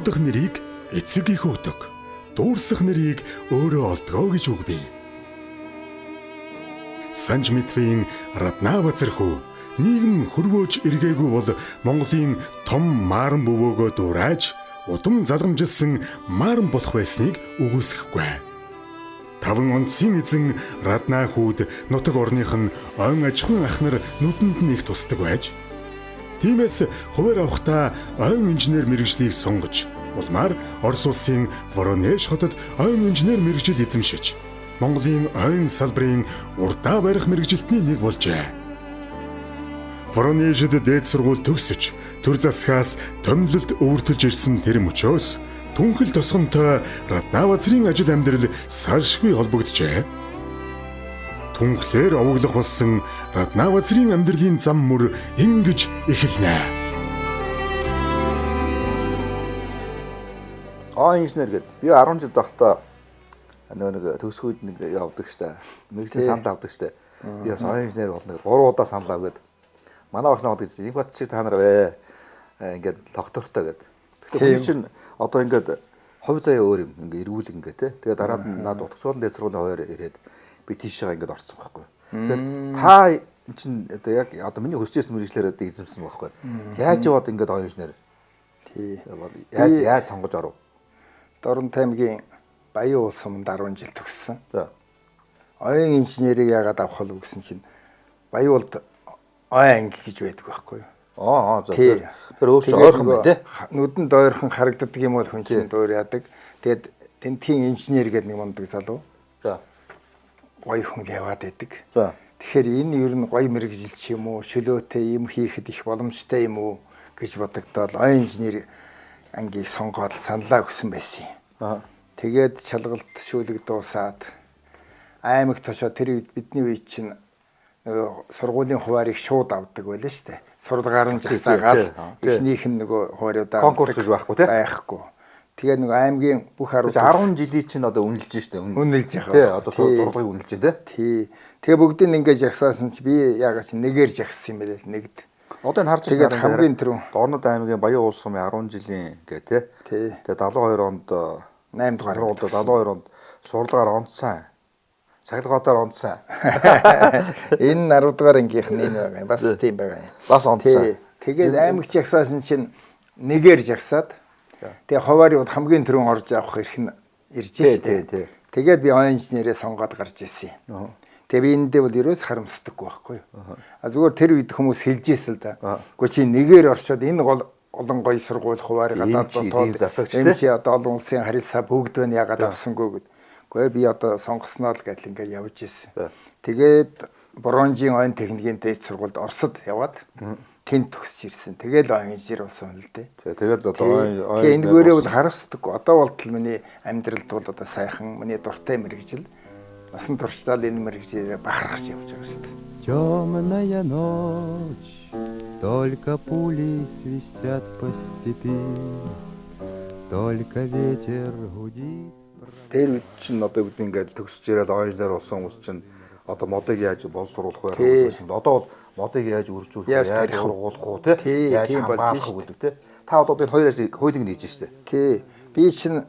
Дуудах нэрийг эцэг их өгдөг. Дуурсах нэрийг өөрөө олдгоо гэж үг бий. Санж Митвийн Раднавазар хүү нийгэм хөрвөөж эргээгүй бол Монголын том мааран бөвөөгөө дуурайж удам залгамжилсан мааран болох байсныг үгүйсгэхгүй. Таван онцгийн эзэн Раднаа хүүд нутаг орных нь ойн аж ахуйн ах нар нүдэнд нь их тусдаг байж, тиймээс хуваар авахдаа ойн инженер мэргэжлийг сонгож, улмаар Орос улсын Воронеж хотод ойн инженер мэргэжил эзэмшиж, Монголын ойн салбарын урдаа барих мэргэжилтний нэг болжээ. Воронежид дээд сургууль төгсөж, төр засгаас томилолт өвөртөлж ирсэн тэр мөчөөс түнхэл тосгонтой Раднавазрын ажил амьдрал салшгүй холбогджээ. Түнхлээр овоглох болсон Раднавазрын амьдралын зам мөр ингэж эхэлнэ. Аа, инженер гээд би 10 жил байхдаа нөгөө нэг төгсгүйд нэг явдаг штэ. Мэргэжлийн санал авдаг штэ. Би бас оюун инженер болно гэд 3 удаа санал авгээд манай багш намайг гэж инх бат шиг та нар вэ ингээд логтортой гэд. Гэхдээ хүний чинь одоо ингээд хувь заяа өөр юм ингээд эргүүлэг ингээд те. Тэгээ дараад нь над утгацуулан дээд сургуулийн хуваар ирээд би тийшээ ингээд орсон байхгүй. Тэгэхээр та чинь одоо яг одоо миний хүсэж ирсэн мэргэжлээр одоо эзэмсэн байхгүй. Яаж яваад ингээд оюун инженер? Тий. Яаж сонгож оров? Дорнот аймгийн Баян уул суманд 10 жил төгссөн. За. Оюун инженерийг яагаад авах вэ гэсэн чинь Баян уулд ой анги гэж байдаг байхгүй юу? Аа, за. Тэр өөр чинь ойрхон байна тий. Нүдэнд ойрхон харагддаг юм бол хүн чинь дуурайдаг. Тэгээд тентхийн инженер гэдэг нэг мундаг залуу. За. Гоё хүн яваад байдаг. За. Тэгэхээр энэ ер нь гоё мэргэжил ч юм уу, шөлөөтэй юм хийхэд их боломжтой юм уу гэж бодогдоод оюун инженер ангийг сонгоод саналаа өгсөн байсан юм. Аа. Тэгээд шалгалт шүүлэг дуусаад аймаг тошоо тэр үед бидний үед чинь нөгөө сургуулийн хуваарийг шууд авдаг байлаа шүү дээ. Сурлагаар нь жагсаагаад эхнийх нь нөгөө хувааруудаа конкурс гэж байхгүй тий? Байхгүй. Тэгээ нөгөө аймгийн бүх 10 жилийн чинь одоо үнэлж штэ. Үнэлж яхаа. Тий, одоо сурлагыг үнэлж тий. Тий. Тэгээ бүгдийг ингээд жагсаасан чи би яагаад чи нэгээр жагссан юм бэ л нэгд. Одоо энэ харж байна. Тэгээд хамгийн түрүү Дорнод аймгийн Баян уул сумын 10 жилийн гэ тий. Тэгээ 72 онд 8 дугаар 72 онд сурлагаар онцсон. Цахилгаатаар онцсон. Энэ 10 дугаар ангийнх нь энэ байгаа юм. Бас тийм байгаа юм. Бас онцсон. Тэгээд аймагч жагсаасан чинь нэгээр жагсаад тэгээ хуваарь хамгийн түрүүн орж авах эрх нь ирж штэ. Тэгээд би оюун инженерээ сонгоод гарч ирсэн юм. Тэгээ би эндээ бол ерөөс харамсдаггүй байхгүй юу. А зүгээр тэр үед хүмүүс хэлж ийсэн л да. Гэхдээ чи нэгээр орчоод энэ гол олон гоё сургууль хуваар гадаад дотоод засагч тийм чи одоо олон улсын харилцаа бүгд байна яагаад авсангүй гэд. Гэхдээ би одоо сонгосноо л гэдэл ингээд явж ирсэн. Тэгээд бронжийн оюун техникийн дээд сургуульд Оросд яваад тэнд төгсөж ирсэн. Тэгээд оюун инженер болсон юм л дээ. Тэгээд одоо оюун тэгээ энэгээрээ бол харамсдаггүй. Одоо болтол миний амьдралд бол одоо сайхан миний дуртай мэргэжил насан туршдаа энэ мэргэжлээрээ бахархаж явж байгаа шүү дээ. Темная ночь, только пули свистят по степи, только ветер гудит. Тэр үед чинь одоо бид ингээд төгсөж ирээд оюун инженер болсон хүмүүс чинь одоо модыг яаж боловсруулах вэ гэсэн. Одоо бол модыг яаж үржүүлэх вэ, яаж ургуулах уу, тий? Яаж хамгаалах вэ гэдэг тий. Та бол одоо энэ хоёр ажлыг хоёулыг нээж штэ. Тий. Би чинь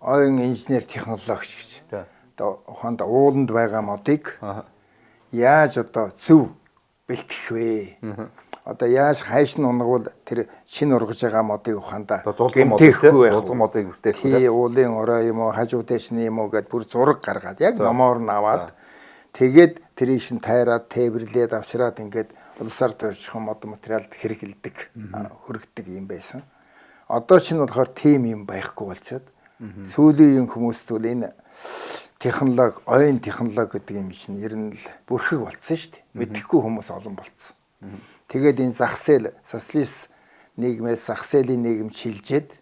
оюун инженер технологич гэж. Одоо ухаанд ууланд байгаа модыг яаж одоо зөв бэлтгэх вэ? Одоо яаж хайш нь унгавал тэр шин ургаж байгаа модыг ухаандаа гэмтээхгүй байх. Зулган модыг бүтээх. Тий, уулын орой юм уу, хажуу дээшний юм уу гэд бүр зураг гаргаад яг номоор нь аваад тэгээд тэрийг шин тайраад тээвэрлээд авчираад ингээд улсаар төрчих мод материалд хэрэгэлдэг, хөргөдөг юм байсан. Одоо чинь болохоор тийм юм байхгүй болчиход сүүлийн үеийн хүмүүст бол энэ технологи, оюун технологи гэдэг юм чинь ер нь л бүрхэг болцсон шүү дээ. Мэдэхгүй хүмүүс олон болцсон. Тэгээд энэ зах зээл, социалист нийгмээс зах зээлийн нийгэм шилжээд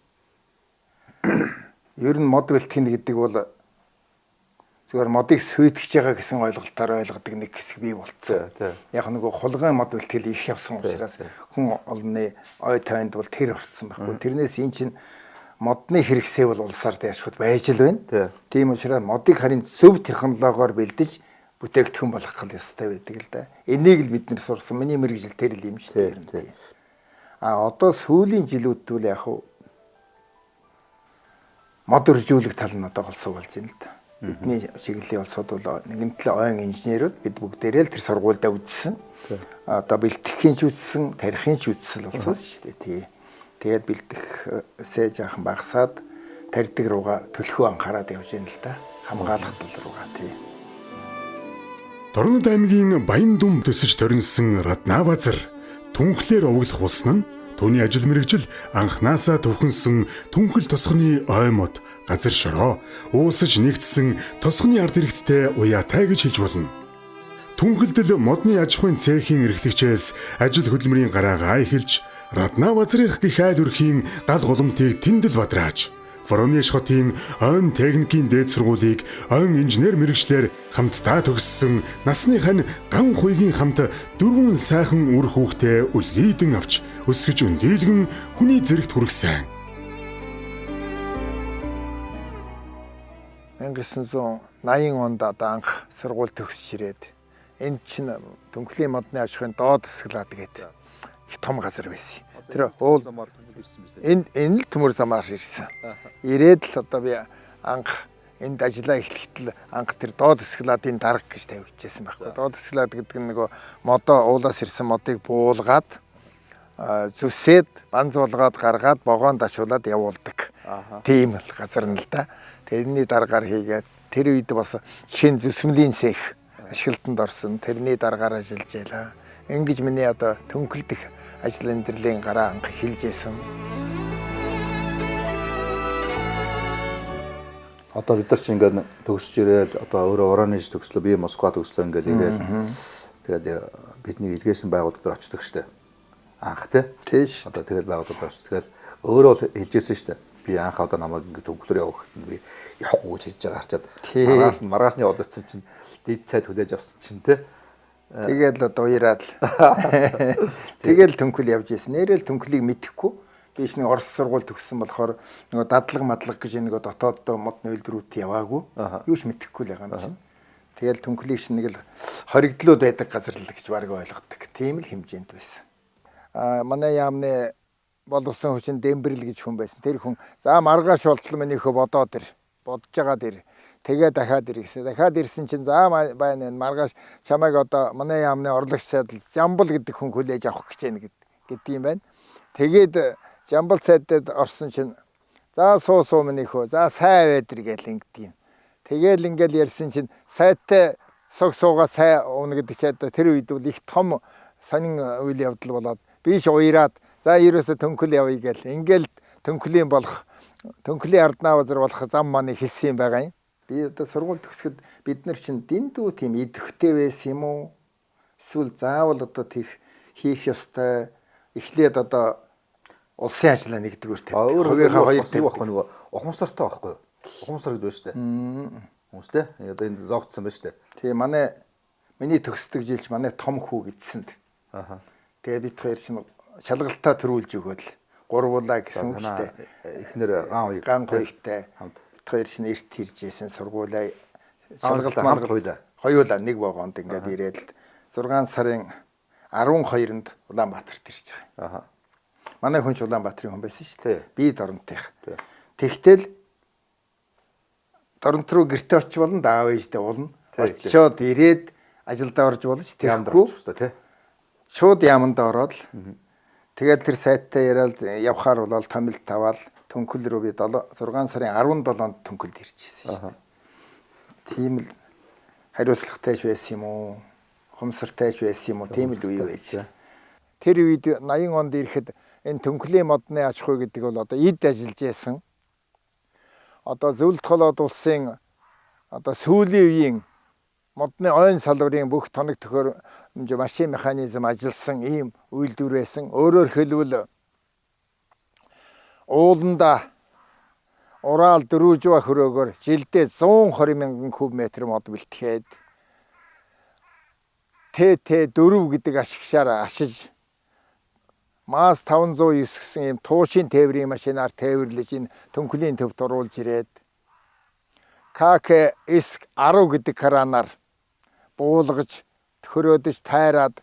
ер нь мод бэлтгэн гэдэг бол зүгээр модыг сүйтгэж байгаа гэсэн ойлголтоор ойлгодог нэг хэсэг бий болцсон. Яг нөгөө хулгайн мод бэлтгэл их явсан учраас хүн олонны ой тойнд бол тэр орцсон байхгүй. Тэрнээс эн чинь модны хэрэгсээ бол улсаар дайшхад байж л байна. Тийм учраас модыг харин зөв технологиор бэлдэж бүтээгдэхүүн болгох ёстой байдаг л да. Энийг л бид нэр сурсан. Миний мэргэжил тэр л юм шүү дээ. А одоо сүүлийн жилүүд бол яг Мод өржүүлэх тал нь одоо голсуу болж байна л да. Бидний чиглэлийн улсууд бол нэгэн талын ойн инженерүүд бид бүгдээрээ л тэр сургуульдаа үзсэн. Одоо бэлтгэхийн ч үзсэн, тарихын ч үзсэн улсууд шүү дээ. Тий. Тэгээд бэлтгэхсээ жаахан багасаад тарьдаг руугаа төлхөө анхаарад явж байна л да. Хамгаалах тал руугаа тий. Дорнод аймгийн Баяндүм төсөж торинсон Раднавазар түнхлээр овоглох болсон нь түүний ажил мэргэжил анхнаасаа төвхөнсөн түнхэл тосгоны ой мод газар шороо уусаж нэгдсэн тосгоны ард иргэдтэй уяатай гэж хэлж болно. Түнхэлдэл модны аж ахуйн цехийн эрхлэгчээс ажил хөдөлмөрийн гараагаа эхэлж Раднавазрын гих айл өрхийн гал голомтыг тэндэл бадрааж Воронеж хотын ойн техникийн дээд сургуулийг ойн инженер мэргэжлээр хамтдаа төгссөн насны хань ган хуйгийн хамт дөрвөн сайхан үр хүүхдээ үлгийдэн авч өсгөж өндийлгэн хүний зэрэгт хүргэсэн. 1980 онд одоо анх сургууль төгсөж ирээд энд чинь Түнхлийн модны аж ахуйн доод хэсгэлээд гэдэг их том газар байсан. Тэр уул замаар түмэл ирсэн биз дээ. Энэ л төмөр замаар ирсэн. Ирээд л одоо би анх энд ажиллаа эхлэхэд л анх тэр доод хэсгэлээдийн дарга гэж тавигдчихсан байхгүй. Доод хэсгэлээд гэдэг нь нөгөө модоо уулаас ирсэн модыг буулгаад зүсээд банз болгоод гаргаад вагонд ашуулад явуулдаг. Тийм л газар нь л да. Тэрний даргаар хийгээд тэр үед бас шинэ зүсмэлийн цех ашиглалтанд орсон. Тэрний даргаар ажиллаж байлаа. Ингэж миний одоо түнхэл дэх ажил амьдралын гараа анх эхэлж исэн. Одоо бид нар чинь ингээд төгсөж ирээл одоо өөрөө Воронеж төгслөө, би Москва төгслөө ингээд ирээл тэгэл бидний илгээсэн байгууллага дээр очдог штэ. Анх тий. Тийш. Одоо тэгэл байгууллага дээр очдог. Тэгэл өөрөө бол хэлжсэн штэ. Би анх одоо намайг ингээд төнгөлөөр явах гэхэд би явахгүй гэж хэлж байгаа харчаад маргааш нь яваад очсон чинь дид сайд хүлээж авсан чинь тий. Тэгэл одоо уяраад л. Тэгэл түнхэл явж исэн. Нэрэл түнхлийг мэдэхгүй. Би ч нэг Орос сургууль төгссөн болохоор нөгөө дадлага мадлага гэж нөгөө дотоод модны үйлдвэрүүд яваагүй. Юу ч мэдэхгүй л байгаа юм чинь. Тэгэл түнхлийг чинь нэг л хоригдлууд байдаг газар л гэж бараг ойлгодог. Тийм л хэмжээнд байсан. Аа манай яамны боловсон хүчин Дэмбэрл гэж хүн байсан. Тэр хүн за маргааш болтол минийхөө бодоод ир. Бодож байгаа дэр. Тэгээ дахиад ир гэсэн. Дахиад ирсэн чинь за байна маргааш чамайг одоо манай яамны орлогч сайдл Жамбал гэдэг хүн хүлээж авах гэж байна гэдэг юм байна. Тэгээд Жамбал сайдад орсон чинь за суу суу минийхөө за сай байдэр гэл ингэдэг юм. Тэгээл ингээл ярьсан чинь сайдтай суг суугаа сай уuna гэдэг чинь одоо тэр үед бол их том сонин үйл явдал болоод биш уяраад за ерөөсө түнхэл явъя гэл ингээл түнхлийн болох түнхлийн Арднавазар болох зам маань хэлсэн юм байгаа юм. Би одоо сургууль төгсөхөд бид нар чинь дэндүү тийм идэвхтэй байсан юм уу? Эсвэл заавал одоо тийх хийх ёстой эхлээд одоо улсын ажлаа нэгдүгээр тавьдаг. Хувийнхаа хоёр тавьдаг байхгүй нөгөө ухамсартай байхгүй юу? Ухамсар гэж байна шүү дээ. Хүмүүс те одоо энэ зоогдсон байна шүү дээ. Тийм миний төгсдөг жилч манай том хүү гэдсэнд. Аха. Тэгээ бид хоёр чинь шалгалтаа төрүүлж өгөөд л гурвуулаа гэсэн үг шүү дээ. Эхнэр ган хуягтай хамт хоёр шинэ эрт ирж исэн сургуулаа шалгалт маань хоёулаа нэг вагонд ингээд ирээд 6 сарын 12-нд Улаанбаатарт ирж байгаа. Аха. Манай хүн ч Улаанбаатарын хүн байсан шүү дээ. Би Доронтынх. Тэгтэл Доронт руу гэртээ очиж болно, аав ээжтэй уулна. Очиод ирээд ажилдаа орж болно ч тэгэхгүй. Шууд яамандаа ороод л. Тэгээд тэр сайттай яриад явхаар болол томилт таваал түнхэл рүү би 6 сарын 17-нд түнхэлд ирж ирсэн шүү дээ. Тийм л хариуцлагатай ч байсан юм уу? Ухамсартай ч байсан юм уу? Тийм л үе байж. Тэр үед 80 онд ирэхэд энэ түнхлийн модны аж ахуй гэдэг бол одоо эд ажиллаж байсан. Одоо зөвлөлт холоод улсын одоо сүүлийн үеийн модны ойн салврын бүх тоног төхөөрөмж машин механизм ажилласан ийм үйлдвэр байсан. Өөрөөр хэлбэл ууланда Урал дөрвөжва хөрөөгөөр жилдээ 120 мянган куб метр мод бэлтгэхэд ТТ4 гэдэг ашигшаар ашиж МАЗ 509 гэсэн ийм туушын тээврийн машинаар тээвэрлэж энэ түнхлийн төвд оруулж ирээд ККС 10 гэдэг кранаар буулгаж төхөрөөдөж тайраад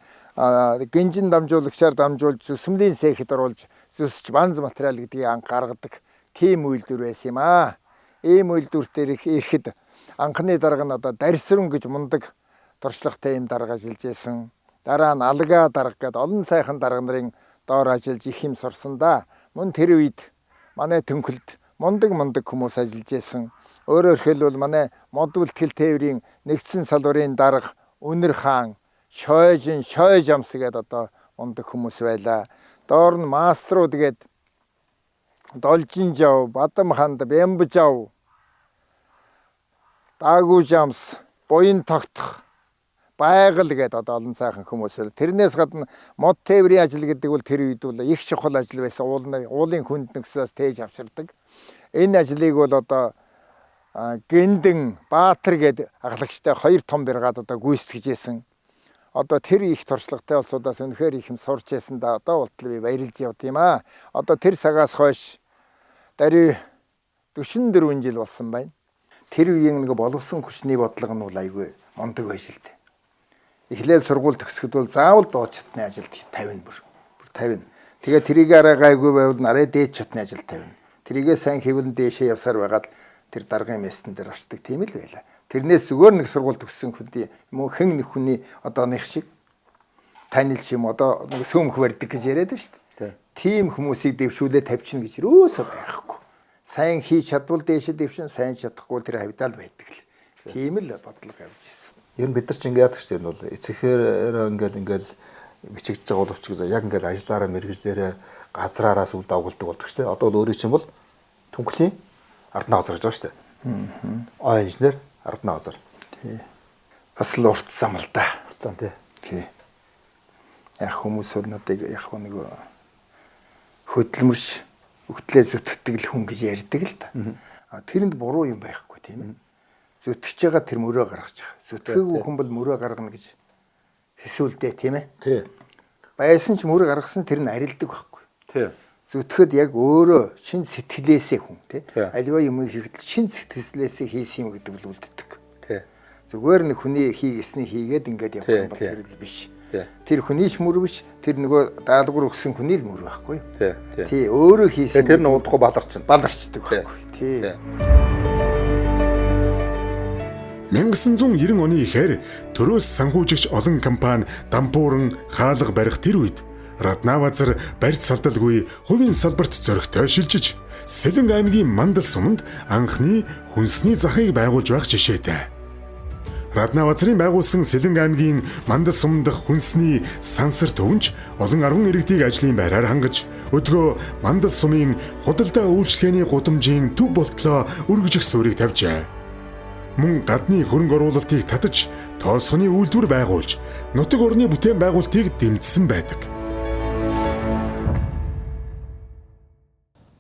гинжин дамжуулагчаар дамжуулж зүсмлийн цехэд оруулж зүсч банз материал гэдгийг анх гаргадаг тийм үйлдвэр байсан юм аа. Ийм үйлдвэр дээр ирэхэд анхны дарга нь одоо Дарьсрүн гэж мундаг туршлагатай юм дарга ажиллаж исэн. Дараа нь Алга дарга гэдэг олон сайхан дарга нарын доор ажиллаж их юм сурсан да. Мөн тэр үед манай Төнхөлд мундаг хүмүүс ажиллаж исэн. Өөрөөр хэлбэл манай мод үлтгэл тээврийн нэгдсэн салбарын дарга Үнэр хаан, Шойжин, Шойжамс гэдэг одоо мундаг хүмүүс байлаа. Доор нь маструуд гээд Должинжав, Бадамханд, Бямбжав, Даагужамс, Буян тогтох, Байгаль гэдэг одоо олон сайхан хүмүүс байл. Тэрнээс гадна мод тээврийн ажил гэдэг бол тэр үед бол их чухал ажил байсан. Уулын хүнд нөхцлөөс тээж авчирдаг. Энэ ажлыг бол одоо Гиндэн, Баатар гэдэг ахлагчтай хоёр том бригад одоо гүйцэтгэж исэн. Одоо тэр их туршлагатай улсуудаас үнэхээр их юм сурч байсан да. Одоо болтол би баярлж явд юм аа. Одоо тэр цагаас хойш даруй 44 жил болсон байна. Тэр үеийн нэг боловсон хүчний бодлого нь бол айгүй мундаг байж л дээ. Эхлээл сургууль төгсөхөд бол заавал доод чатны ажилд 50 бүр 50. Тэгээ тэрийг арай гайгүй байвал нарай дээд чатны ажилд 50. Тэрийгээ сайн хийвэл дээшээ явсаар байгаад тэр даргын местэн дээр орчдөг тийм л байла. Тэрнээс зүгээр нэг сургууль төгссөн хүний юм уу хэн нэг хүний одоо нэг шиг танил шиг юм одоо нэг сөөмх барьдаг гэж яриад байна шүү дээ. Тийм хүмүүсийг дэвшүүлээ тавьчихна гэж юусоо байхгүй. Сайн хийж чадвал дээшээ дэвшин, сайн чадахгүй тэр хавьдаал байдаг л. Тийм л бодлого явж ирсэн. Ер нь бид нар ч ингэ яадаг шүү дээ. Бол эцэгхээр ингээл бичигдэж байгаа боловч яг ингээл ажиллаараа мэргэжлээрээ газраараа сүлд дагуулдаг болдог шүү дээ. Одоо бол өөрийн чинь бол Түнхлийн Арднаа газар гэж байгаа шүү дээ. Аа инженер Арднаа газар. Тий. Бас л урт зам л да. Урт зам тий. Тий. Яг хүмүүс бол надыг яг нэг хөдөлмөрш өгтлээ зүтгэдэг л хүн гэж ярьдаг л да. А тэрэнд буруу юм байхгүй тийм ээ. Зүтгэж байгаа тэр мөрөө гаргаж байгаа. Зүтгэхээгүй хүн бол мөрөө гаргана гэж хэсүүлдэ тийм ээ. Тий. Байсан ч мөр гаргасан тэр нь арилдаг байхгүй. Тий. Зүтгэхэд яг өөрөө шин сэтгэлээсээ хүн тий. Аливаа юм хийхэд шин сэтгэлээсээ хийсэн юм гэдэг бол үлддэг. Тий. Зүгээр нэг хүний хийгээсний хийгээд ингээд явах юм бол тэр биш. Тэр хүний ч мөр биш, тэр нөгөө даалгавар өгсөн хүний л мөр байхгүй. Тий. Тий, өөрөө хийсэн. Тэр нь удахгүй баларчна. Баларчдаг байхгүй. Тий. 1990 оны ихээр төрөөс санхүүжигч олон компани дампууран хаалга барих тэр үед Раднавазар барьц салдалгүй хувийн салбарт зоригтой шилжиж Сэлэнг аймгийн Мандал суманд анхны хүнсний захыг байгуулж байх жишээтэй. Раднавазрын байгуулсан Сэлэнг аймгийн Мандал сум дахь хүнсний сансар төвөнч олон 10 иргэдийг ажлын байраар хангаж өдгөө Мандал сумын худалдаа үйлчилгээний гудамжийн төв болтлоо өргөжих суурийг тавьжээ. Мөн гадны хөрөнгө оруулалтыг татаж тоосхоны үйлдвэр байгуулж нутаг орны бүтээн байгуулалтыг дэмжсэн байдаг.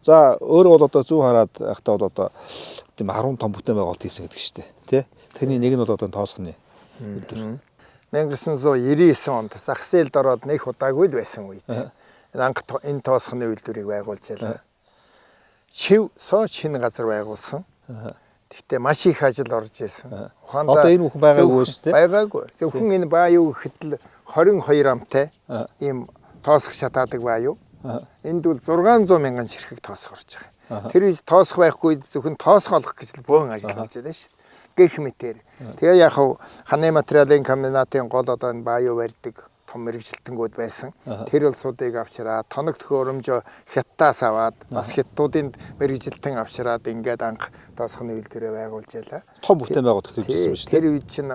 За өөрөө бол одоо зүүн хараад байхдаа бол одоо тийм 10 том бүтээн байгуулалт хийсэн гэдэг шүү дээ, тий? Тэрний нэг нь бол одоо тоосхоны үйлдвэр. 1999 онд зах зээлд ороод нэг удаагүй л байсан үед энэ анх энэ тоосхоны үйлдвэрийг байгуулж ялаа. Шив соо шинэ газар байгуулсан. Гэхдээ маш их ажил орж исэн. Одоо энэ бүхэн байгаагүй шүү дээ. Байгаагүй. Зөвхөн энэ бааюу гэхэд л 22 амтай ийм тоосох шатаадаг бааюу. Энд бол 600 мянган ширхэг тоосох орж байгаа. Тэр үед тоосох байхгүй зөвхөн тоосох олох гэж л бөөн ажиллаж байлаа шүү дээ. Гэх мэтэр. Тэгээ яг ханы материалын комбинатын гол одоо энэ бааюу барьдаг том мэргэжилтэнгүүд байсан. Тэр улсуудыг авчираад тоног төхөөрөмжөө хятадаас аваад бас хятадуудын мэргэжилтэн авчираад ингээд анх тоосхоны үйлдвэрээ байгуулж ялаа. Том бүтээн байгуулалт хийжсэн шүү дээ. Тэр үед чинь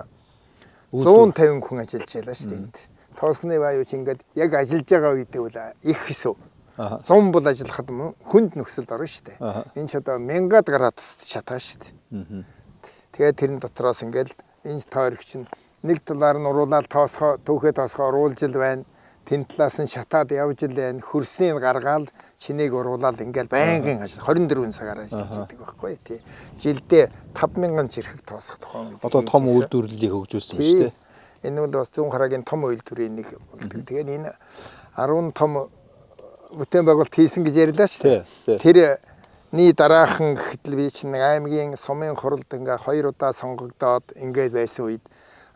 150 хүн ажиллаж ялаа шүү дээ энд. Тоосхоны бааюу чинь ингээд яг ажиллаж байгаа үедээ бол их хэсүү. 100 бол ажиллахад хүнд нөхцөлд орно шүү дээ. Энэ ч одоо 1000 градуст шатаа шүү дээ. Тэгээд тэрэн дотроос ингээд энэ тойрог чинь нэг талаар нь уруулаад тоосхоо түүхээ тоосхоо оруулж л байна. Тэн талаас нь шатаад явж л байна. Хөрснийг гаргаал чинийг уруулаад ингээл байнгын ажил 24 цагаар ажиллаж идэг байхгүй тий. Жилдээ 5000 ширхэг тоосох тухайн үед. Одоо том үйлдвэрлэлийг хөгжүүлсэн ба шүү дээ. Энэ бол бас зүүн хараагийн том үйлдвэрийн нэг болдог. Тэгээд энэ 10 том бүтээн байгуулалт хийсэн гэж ярьлаа шүү дээ. Тэрний дараахан гэхэд л би чинь аймгийн сумын хуралд ингээ 2 удаа сонгогдоод ингээд байсан үед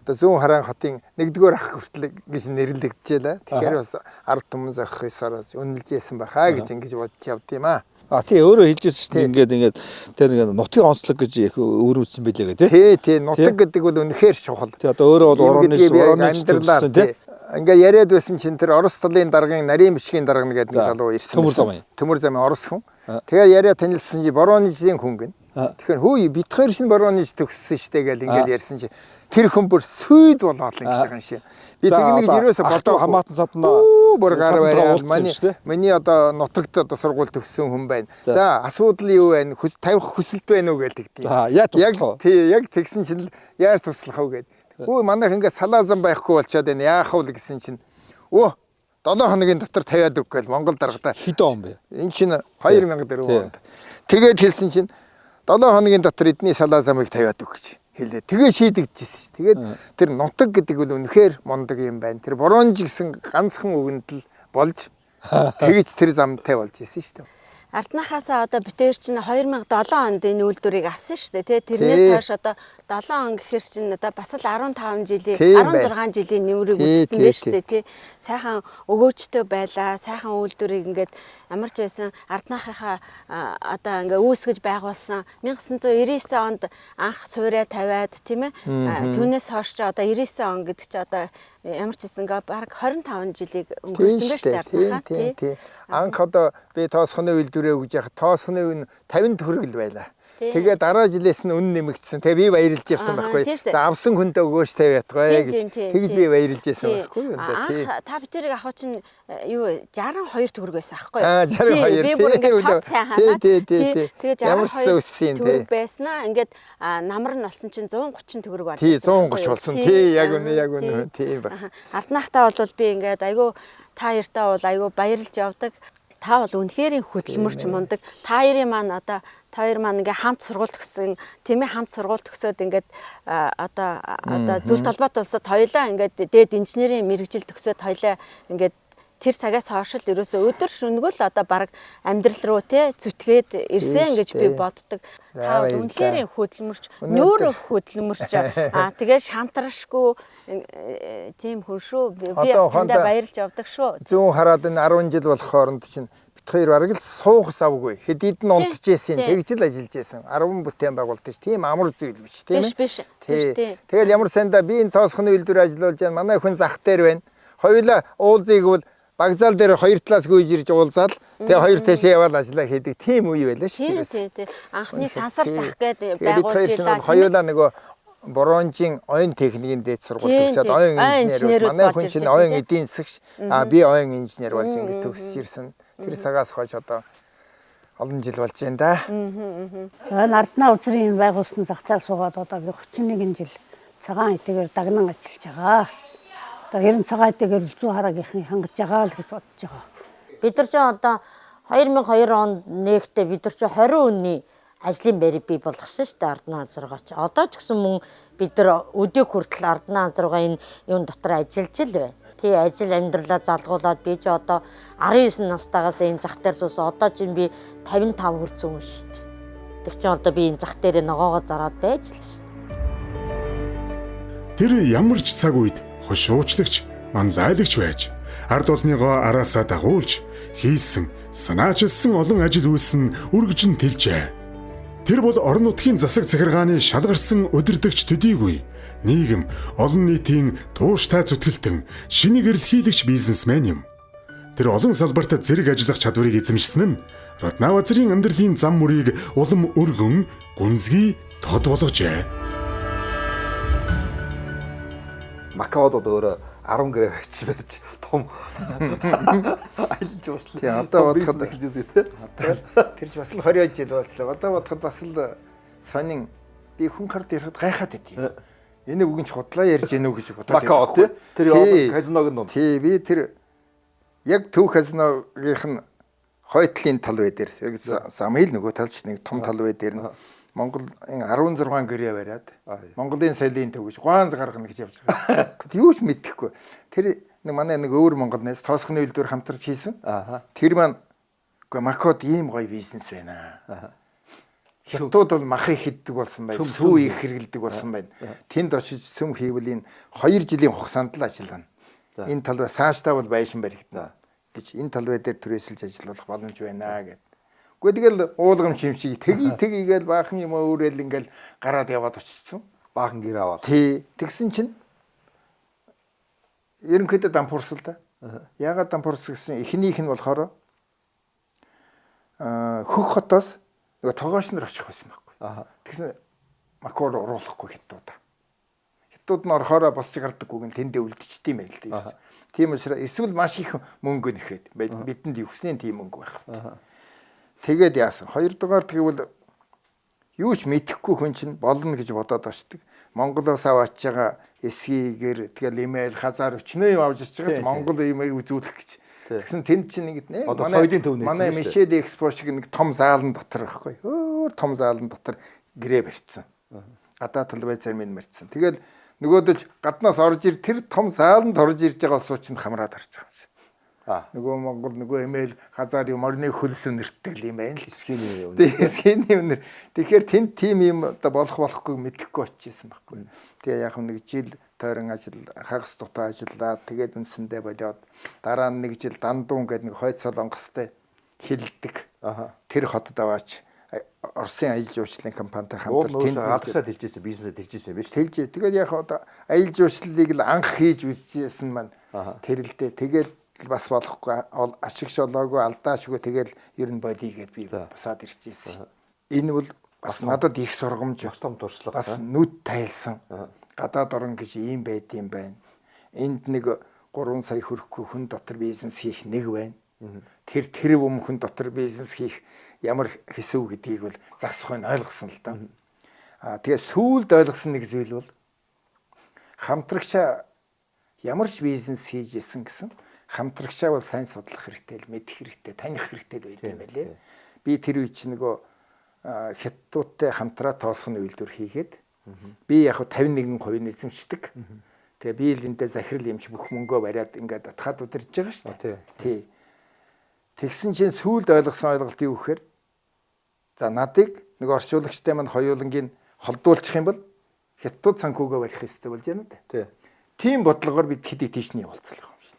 одоо зүүн хараан хотын 1-р ах хүртэл гэж нэрлэгдэжээ. Тэгэхээр бас ард түмэн зохих ёсоор үнэлж яасан байхаа гэж ингэж бодож явд юм аа. А тий өөрөө хэлж ирсэн шүү дээ. Ингээд тэр нэг нутгийн онцлог гэж их өрөвдсөн билээ гэх тий. Тий, тий, нутаг гэдэг бол үнэхээр чухал. Тий одоо өөрөө бол Воронеж амьдралаар тий. Ингээд яриад байсан чинь тэр Орос талын даргын нарийн бичгийн дарга гэдэг нэг залуу ирсэн. Төмөр замын. Төмөр замын Орос хүн. Тэгээ яриа танилцсан чи Воронежийн хүн гин. Тэгэхээр хөөе бид хоёр шин Воронеж төгссөн штэ гэл ингээд ярьсан чи тэр хүн бүр сүйд болоод л ингэж байгаа юм шиг. Би тэг нэг ерөөсө бодоо хамаатан саднаа бүр гар бариад миний одоо нутагт одоо сургууль төгссөн хүн байна. За асуудал юу байна? Тавих хүсэлт байна уу гэл тэгтий. Яг тий яг тэгсэн чинь яаж туслах вэ гэд. Хөө манайх ингээд салаазан байхгүй болчиход байна. Яах вэ гэсэн чинь өө 7 хоногийн дотор тавиад өг гэл Монгол даргадаа. Хэдэн он бэ? Энэ чинь 2004 онд. Тэгээд хэлсэн чинь 7 хоногийн дотор эдний салаа замыг тавиад өг гэж хэлээ. Тэгээ шийдэгдэжсэн ш. Тэгээд тэр нутаг гэдэг бол үнэхээр мундаг юм байна. Тэр Воронеж гэсэн ганцхан үгэнд л болж тэгж тэр замтай болж исэн шүү дээ. Арднахаасаа одоо бид хоёр чинь 2007 онд энэ үйлдвэрийг авсан шүү дээ, тий. Тэрнээс хойш одоо 7 он гэхэр чинь одоо бас л 15 жилийн 16 жилийн нэмрийг үзсэн байх шүү дээ, тий. Сайхан өгөөжтэй байлаа. Сайхан үйлдвэрийг ингээд ямар ч байсан Арднахынхаа одоо ингээ үүсгэж байгуулсан 1999 онд анх суурай тавиад, тийм ээ. Түүнээс хойш чи одоо 99 он гэдэг чи одоо ямар ч байсан ингээ бараг 25 жилийг өнгөрсөн байх шүү дээ Арднахаа, тий. Анх одоо би тоосхоны үйлдвэрээ өгж яхад тоосхоны үн 50 төгрөг л байлаа. Тэгээ дараа жилээс нь үн нэмэгдсэн. Тэгээ би баярлж явсан байхгүй. За авсан хүндээ өгөөш тавиатгүй гэж. Тэгж би баярлж явсан байхгүй юу? Анх та битэрийг авах чинь юу 62 төгрөг байсан байхгүй юу? Аа 62. Би бүр ингээд тод сайн ханаад. Тэгээ 62 төгрөг байснаа. Ингээд намар нь болсон чинь 130 төгрөг болсон. Тий 130 болсон. Тий яг үнэ яг үнэ. Тийм баг. Арднахтаа бол би ингээд айгүй та хоёртаа бол айгүй баярлж явдаг. Та бол үнэхээр хөдөлмөрч мундаг. Та хоёрын маань одоо та хоёр маань ингээ хамт сургууль төгссөн, тийм ээ, хамт сургууль төгсөөд ингээд одоо зүйл толгойт улсад хоёлаа ингээд дээд инженерийн мэргэжил төгсөөд хоёлаа ингээд тэр цагаас хойш л ерөөсөө өдөр шөнөгүй л одоо баг амьдрал руу те зүтгээд ирсэн гэж би боддог. Та бол үнэхээр хөдөлмөрч, нөөрэ хөдөлмөрч, аа тэгээ шантрашгүй тийм хүн шүү. Би бас тандаа баярлж явдаг шүү. Зүүн хараад энэ 10 жил болох хооронд чинь бит хоёр бараг л суух савгүй. Хэдийд нь унтж исэн, тэгж л ажиллаж исэн. 10 бүтээн байгуулдаг ш. Тийм амар зүйл биш тийм ээ. Биш биш. Тэгэл ямар сандаа би энэ тоосхоны үйлдвэр ажиллуулж байна. Манай хүн зах дээр байна. Хоёулаа уулзыг бол вокзал дээр хоёр талаас гүйж ирж уулзаал тэгээ хоёр тэшээ яваал ажиллаа хийдэг тийм үе байлаа шүү дээ. Тий, тий. Анхны сансар зах гээд байгуулж илаа. Хоёулаа нөгөө Воронежийн оюун техникийн дээд сургууль төгсөөд оюун инженер, манай хүн чинь оюун эдийн засагч, а би оюун инженер болж ингэж төгсөж ирсэн. Тэр цагаас хойш одоо олон жил болж байна да. Энэ Арднаа үзрийн байгуулсан захтаар суугаад одоо би 31 жил цагаан итэгээр дагнан ажиллаж байгаа. Одоо 90 цагаан итэгээр зүү хараагийнхан хангаж байгаа л гэж бодож байгаа. Бид нар ч одоо 2002 онд нээхдээ бид нар ч 20 үнний ажлын байрыг бий болгосон шүү дээ Арднаа азаргаач. Одоо ч гэсэн мөн бид нар өдөөг хүртэл Арднаа азаргаа энэ юун дотор ажиллаж л байна. Тий ажил амьдралаа залгуулад би ч одоо 19 настайгаас энэ зах дээр суусан. Одоо чинь би 55 хүрсэн хүн шүү дээ. Тэр чинь одоо би энэ зах дээрээ ногоогоо зараад байж л шүү. Тэр ямар ч цаг үед хошуучлагч, манлайлагч байж ард олныгоо араасаа дагуулж хийсэн, санаачилсан олон ажил үйлс нь үргэлжин тэлжээ. Тэр бол орон нутгийн засаг захиргааны шалгарсан удирдагч төдийгүй нийгэм, олон нийтийн тууштай зүтгэлтэн, шинийг эрэлхийлэгч бизнесмен юм. Тэр олон салбарт зэрэг ажиллах чадварыг эзэмшсэн нь Раднавазрын амьдралын зам мөрийг улам өргөн, гүнзгий тод болгожээ. Макаод бол өөрөө 10 грамм авчиж барьж том аялал жуулчлал. Тий, одоо бодоход эхэлж үзье тий. Тэр ч бас л 20 жил боллоо. Одоо бодоход бас л сонин би хүн хард ярихад гайхаад байдیں۔ Энэ үг нь ч худлаа ярьж гэнэ үү гэж бодоод. Макао тий. Тэр казиног нь. Тий, би тэр яг төв казиногийнх нь хойтлын тал бай дээр яг замын нөгөө талч нэг том тал бай дээр нь Монголын 16 гэрээ бариад Монголын соёлын төв гэж гуанз гаргана гэж явж байгаа. Тэгэд юу ч мэдэхгүй. Тэр нэг манай нэг өвөр Монгол найз тоосхны үйлдвэр хамтарч хийсэн. Тэр маань үгүй Макод ийм гоё бизнес байна. Хятад бол махыг хиддэг болсон байна. Сүү их хэрэгэлдэг болсон байна. Тэнд очиж сүм хийвэл энэ 2 жилийн хугацаанд л ажиллана. Энэ талбай сааштай бол байшин баригдана гэж энэ талбай дээр түрээсэлж ажиллах боломж байна гэд. Үгүй тэгэл уулгам шимшиг тгий тгийгээл баахан юм өөрөөл ингээл гараад яваад очсон. Баахан гэр аваад. Тий. Тэгсэн чинь ерөнхийдөө дампуурсан л да. Яагаад дампуурсан гэсэн эхнийх нь болохоор Хөх хотоос нөгөө тогоош нар очих байсан байхгүй. Тэгсэн Макор уруулахгүй хятадуудаа. Хятад нь орохоороо босч гардаггүй гэн тэндээ үлдчихдэг юм байл дээ. Тийм учраас эсвэл маш их мөнгө нэхэд бидэнд юуснээ тийм мөнгө байх. Тэгээд яасан. Хоёрдугаар тэгвэл юу ч мэдэхгүй хүн чинь болно гэж бодоод очдөг. Монголоос аваач байгаа эсгийгэр тэгэл имэйл хазаар өчнөө юм авч очиж байгаа ч Монгол имэйл үзүүлэх гэж. Тэгсэн тэнд чинь нэг нэ манай Мишель Экспо шиг нэг том заалан дотор байхгүй. Өөр том заалан дотор гэрээ барьцсан. Гадаа талбай зарим нь барьцсан. Тэгэл нөгөөдөж гаднаас орж ир тэр том зааланд орж ирж байгаа улсууд чинь хамраад орж байгаа юм шиг. Нөгөө Монгол нөгөө эмээл хазаар юм орны хөлс өнөртдөг юм байна л. Эсхиний өнөр. Эсхиний өнөр. Тэгэхээр тэнд тийм юм одоо болох болохгүй мэдэхгүй очижсэн байхгүй. Тэгээ яг нэг жил тойрон ажил хагас дутаа ажиллаад тэгээд үндсэндээ болиод дараа нь нэг жил Дандун гэдэг нэг хойд солонгостой хилдэг. Тэр хотод аваач Оросын аялал жуулчлалын компанитай хамтарч тэнд гадагшаа тэлжсэн, бизнесээ тэлжсэн юм биш. Тэлжээ. Тэгээд яг одоо аялал жуулчлалыг л анх хийж үзсэн маань тэр л дээ. Тэгээд бас болохгүй ашиг шолоогүй алдаашгүй тэгэл ер нь болиё гэд би бусаад ирчихсэн. Энэ бол бас надад их сургамж, бас том туршлага, бас нүд тайлсан. Гадаад орон гэж ийм байд юм байна. Энд нэг 3 сая хүрэхгүй хүн дотор бизнес хийх нэг байна. Тэр тэр бум хүн дотор бизнес хийх ямар хэсүү гэдгийг бол загсах нь ойлгосон л да. Аа тэгээ сүүлд ойлгосон нэг зүйл бол хамтрагчаа ямар ч бизнес хийж исэн гэсэн хамтрагчаа бол сайн судлах хэрэгтэй, мэдэх хэрэгтэй, таних хэрэгтэй байд юм байлээ. Би тэр үе чинь нөгөө хятадуудтай хамтраа тоосхоны үйлдвэр хийгээд би яг 51% эзэмшдэг. Тэгээ би л эндээ захирал юм чи бүх мөнгөө бариад ингээд атхаад удирж байгаа шүү дээ. Тий. Тэгсэн чинь сүүлд ойлгосон ойлголт юу гэхээр за надыг нэг орчуулагчтай маань хоёулангийн холдуулчих юм бол хятадууд санхүүгээ барих хэрэгтэй болж байна да. Тий. Тийм бодлогоор бид хэдий тийш нь явуулцлаа юм шиг.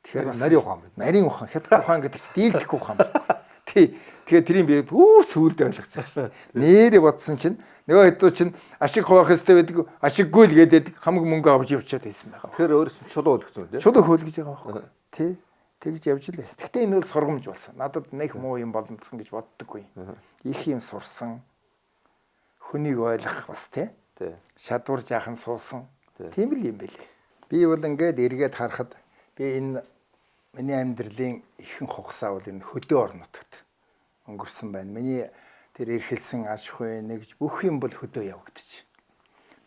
Тэгэхээр нарийн ухаан байна. Нарийн ухаан, хятад ухаан гэдэг чинь дийлдэхгүй ухаан байна. Тий. Тэгэхээр тэрийг би бүр сүүлд ойлгосон шүү дээ. Нэрээ бодсон чинь нөгөө хэдүү чинь ашиг хуваах хэрэгтэй байдаг, ашиггүй л гэдэг хамаг мөнгө авч явчаад байсан байгаа. Тэгэхээр өөрөөс нь чулуу хөлгсөн үү? Чулуу хөлгөж байгаа байхгүй. Тий. Тэгж явж л байсан. Гэхдээ энэ бол сургамж болсон. Надад нэг муу юм боломжсон гэж боддоггүй. Их юм сурсан. Хүнийг ойлгох бас тий. Шадвар жаахан суусан. Тийм л юм бэлээ. Би бол ингээд эргээд харахад би энэ миний амьдралын ихэнх хугацаа бол энэ хөдөө орон нутагт өнгөрсөн байна. Миний тэр эрхэлсэн аж ахуй нэгж бүх юм бол хөдөө явагдчих.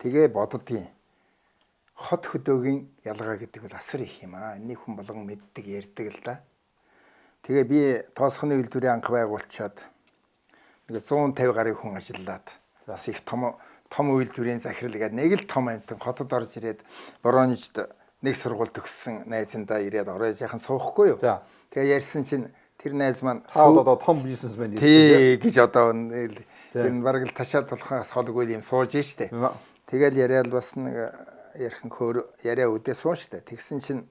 Тэгээ боддгийн. Хот хөдөөгийн ялгаа гэдэг бол асар их юм аа. Энийг хүн болгон мэддэг, ярьдаг л да. Тэгээ би тоосхоны үйлдвэрийн анх байгуулчаад нэг 150 гаруй хүн ажиллаад бас их том том үйлдвэрийн захирал гэдэг нэг л том амтан хотод орж ирээд Воронежд нэг сургууль төгссөн найзандаа ирээд орой жаахан суухгүй юу. Тэгээ ярьсан чинь тэр найз маань одоо том бизнесмен тий гэж одоо ер нь бараг л ташаа тулхаас холгүй юм сууж штэ. Тэгэл яриад бас нэг ярхан хөөр яриа үдээ суун штэ. Тэгсэн чинь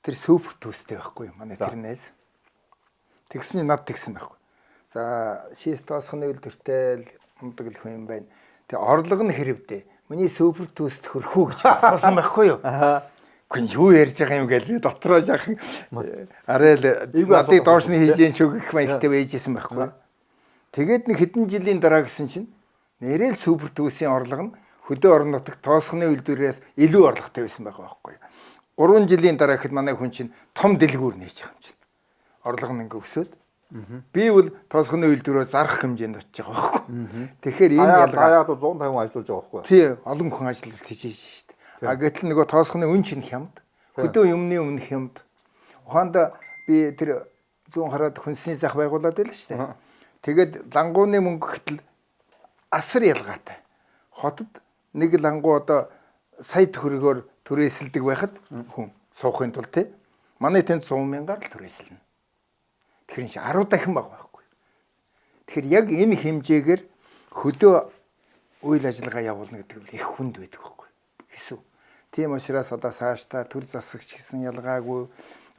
тэр супер төстэй байхгүй юу манай тэр найз. Тэгсэн чинь над тэгсэн байхгүй. За шийс тоосхоны үйлдвэртэй л ундаг л хүн юм байна. Тэг орлого нь хэрвдээ. Миний супер төст хөрхүү гэж асуусан байхгүй юу? Үгүй юу ярьж байгаа юм гээл би дотроо жаахан арай л надыг доош нь хийж гин шүү гэх маягтай байжсэн байхгүй. Тэгээд нэг хэдэн жилийн дараа гэсэн чинь нэрэл супер төсийн орлого нь хөдөө орон нутагт тоосхоны үйлдвэрээс илүү орлоготой байсан байгаа байхгүй. 3 жилийн дараа гэхэд манай хүн чинь том дэлгүүр нээж байгаа юм чинь. Орлого нь ингээ өсөөд. Би бол тоосхоны үйлдвэрөө зарах хэмжээнд очиж байгаа байхгүй. Тэгэхээр энэ ялгаа яагаад 150 хүн ажиллаж байгаа байхгүй. Тий, олон хүн ажиллаж хийж шүү дээ. А гэтэл нөгөө тоосхоны үн чинь хямд. Хөдөө юмны өмнө хямд. Ухаанда би тэр зүүн хараад хүнсний зах байгуулад байлаа шүү дээ. Тэгээд лангууны мөнгө гэтэл асар ялгаатай. Хотод нэг лангуу одоо сая төгрөгөөр түрээсэлдэг байхад хүн суухын тулд тий. Манай тэнд 100 мянгаар л түрээсэлнэ. Тэгэхээр энэ 10 дахин бага байхгүй. Тэгэхээр яг энэ хэмжээгээр хөдөө үйл ажиллагаа явуулна гэдэг нь их хүнд байдаг байхгүй. Хэсүү. Тийм учраас одоо цаашдаа төр засагч гэсэн ялгаагүй,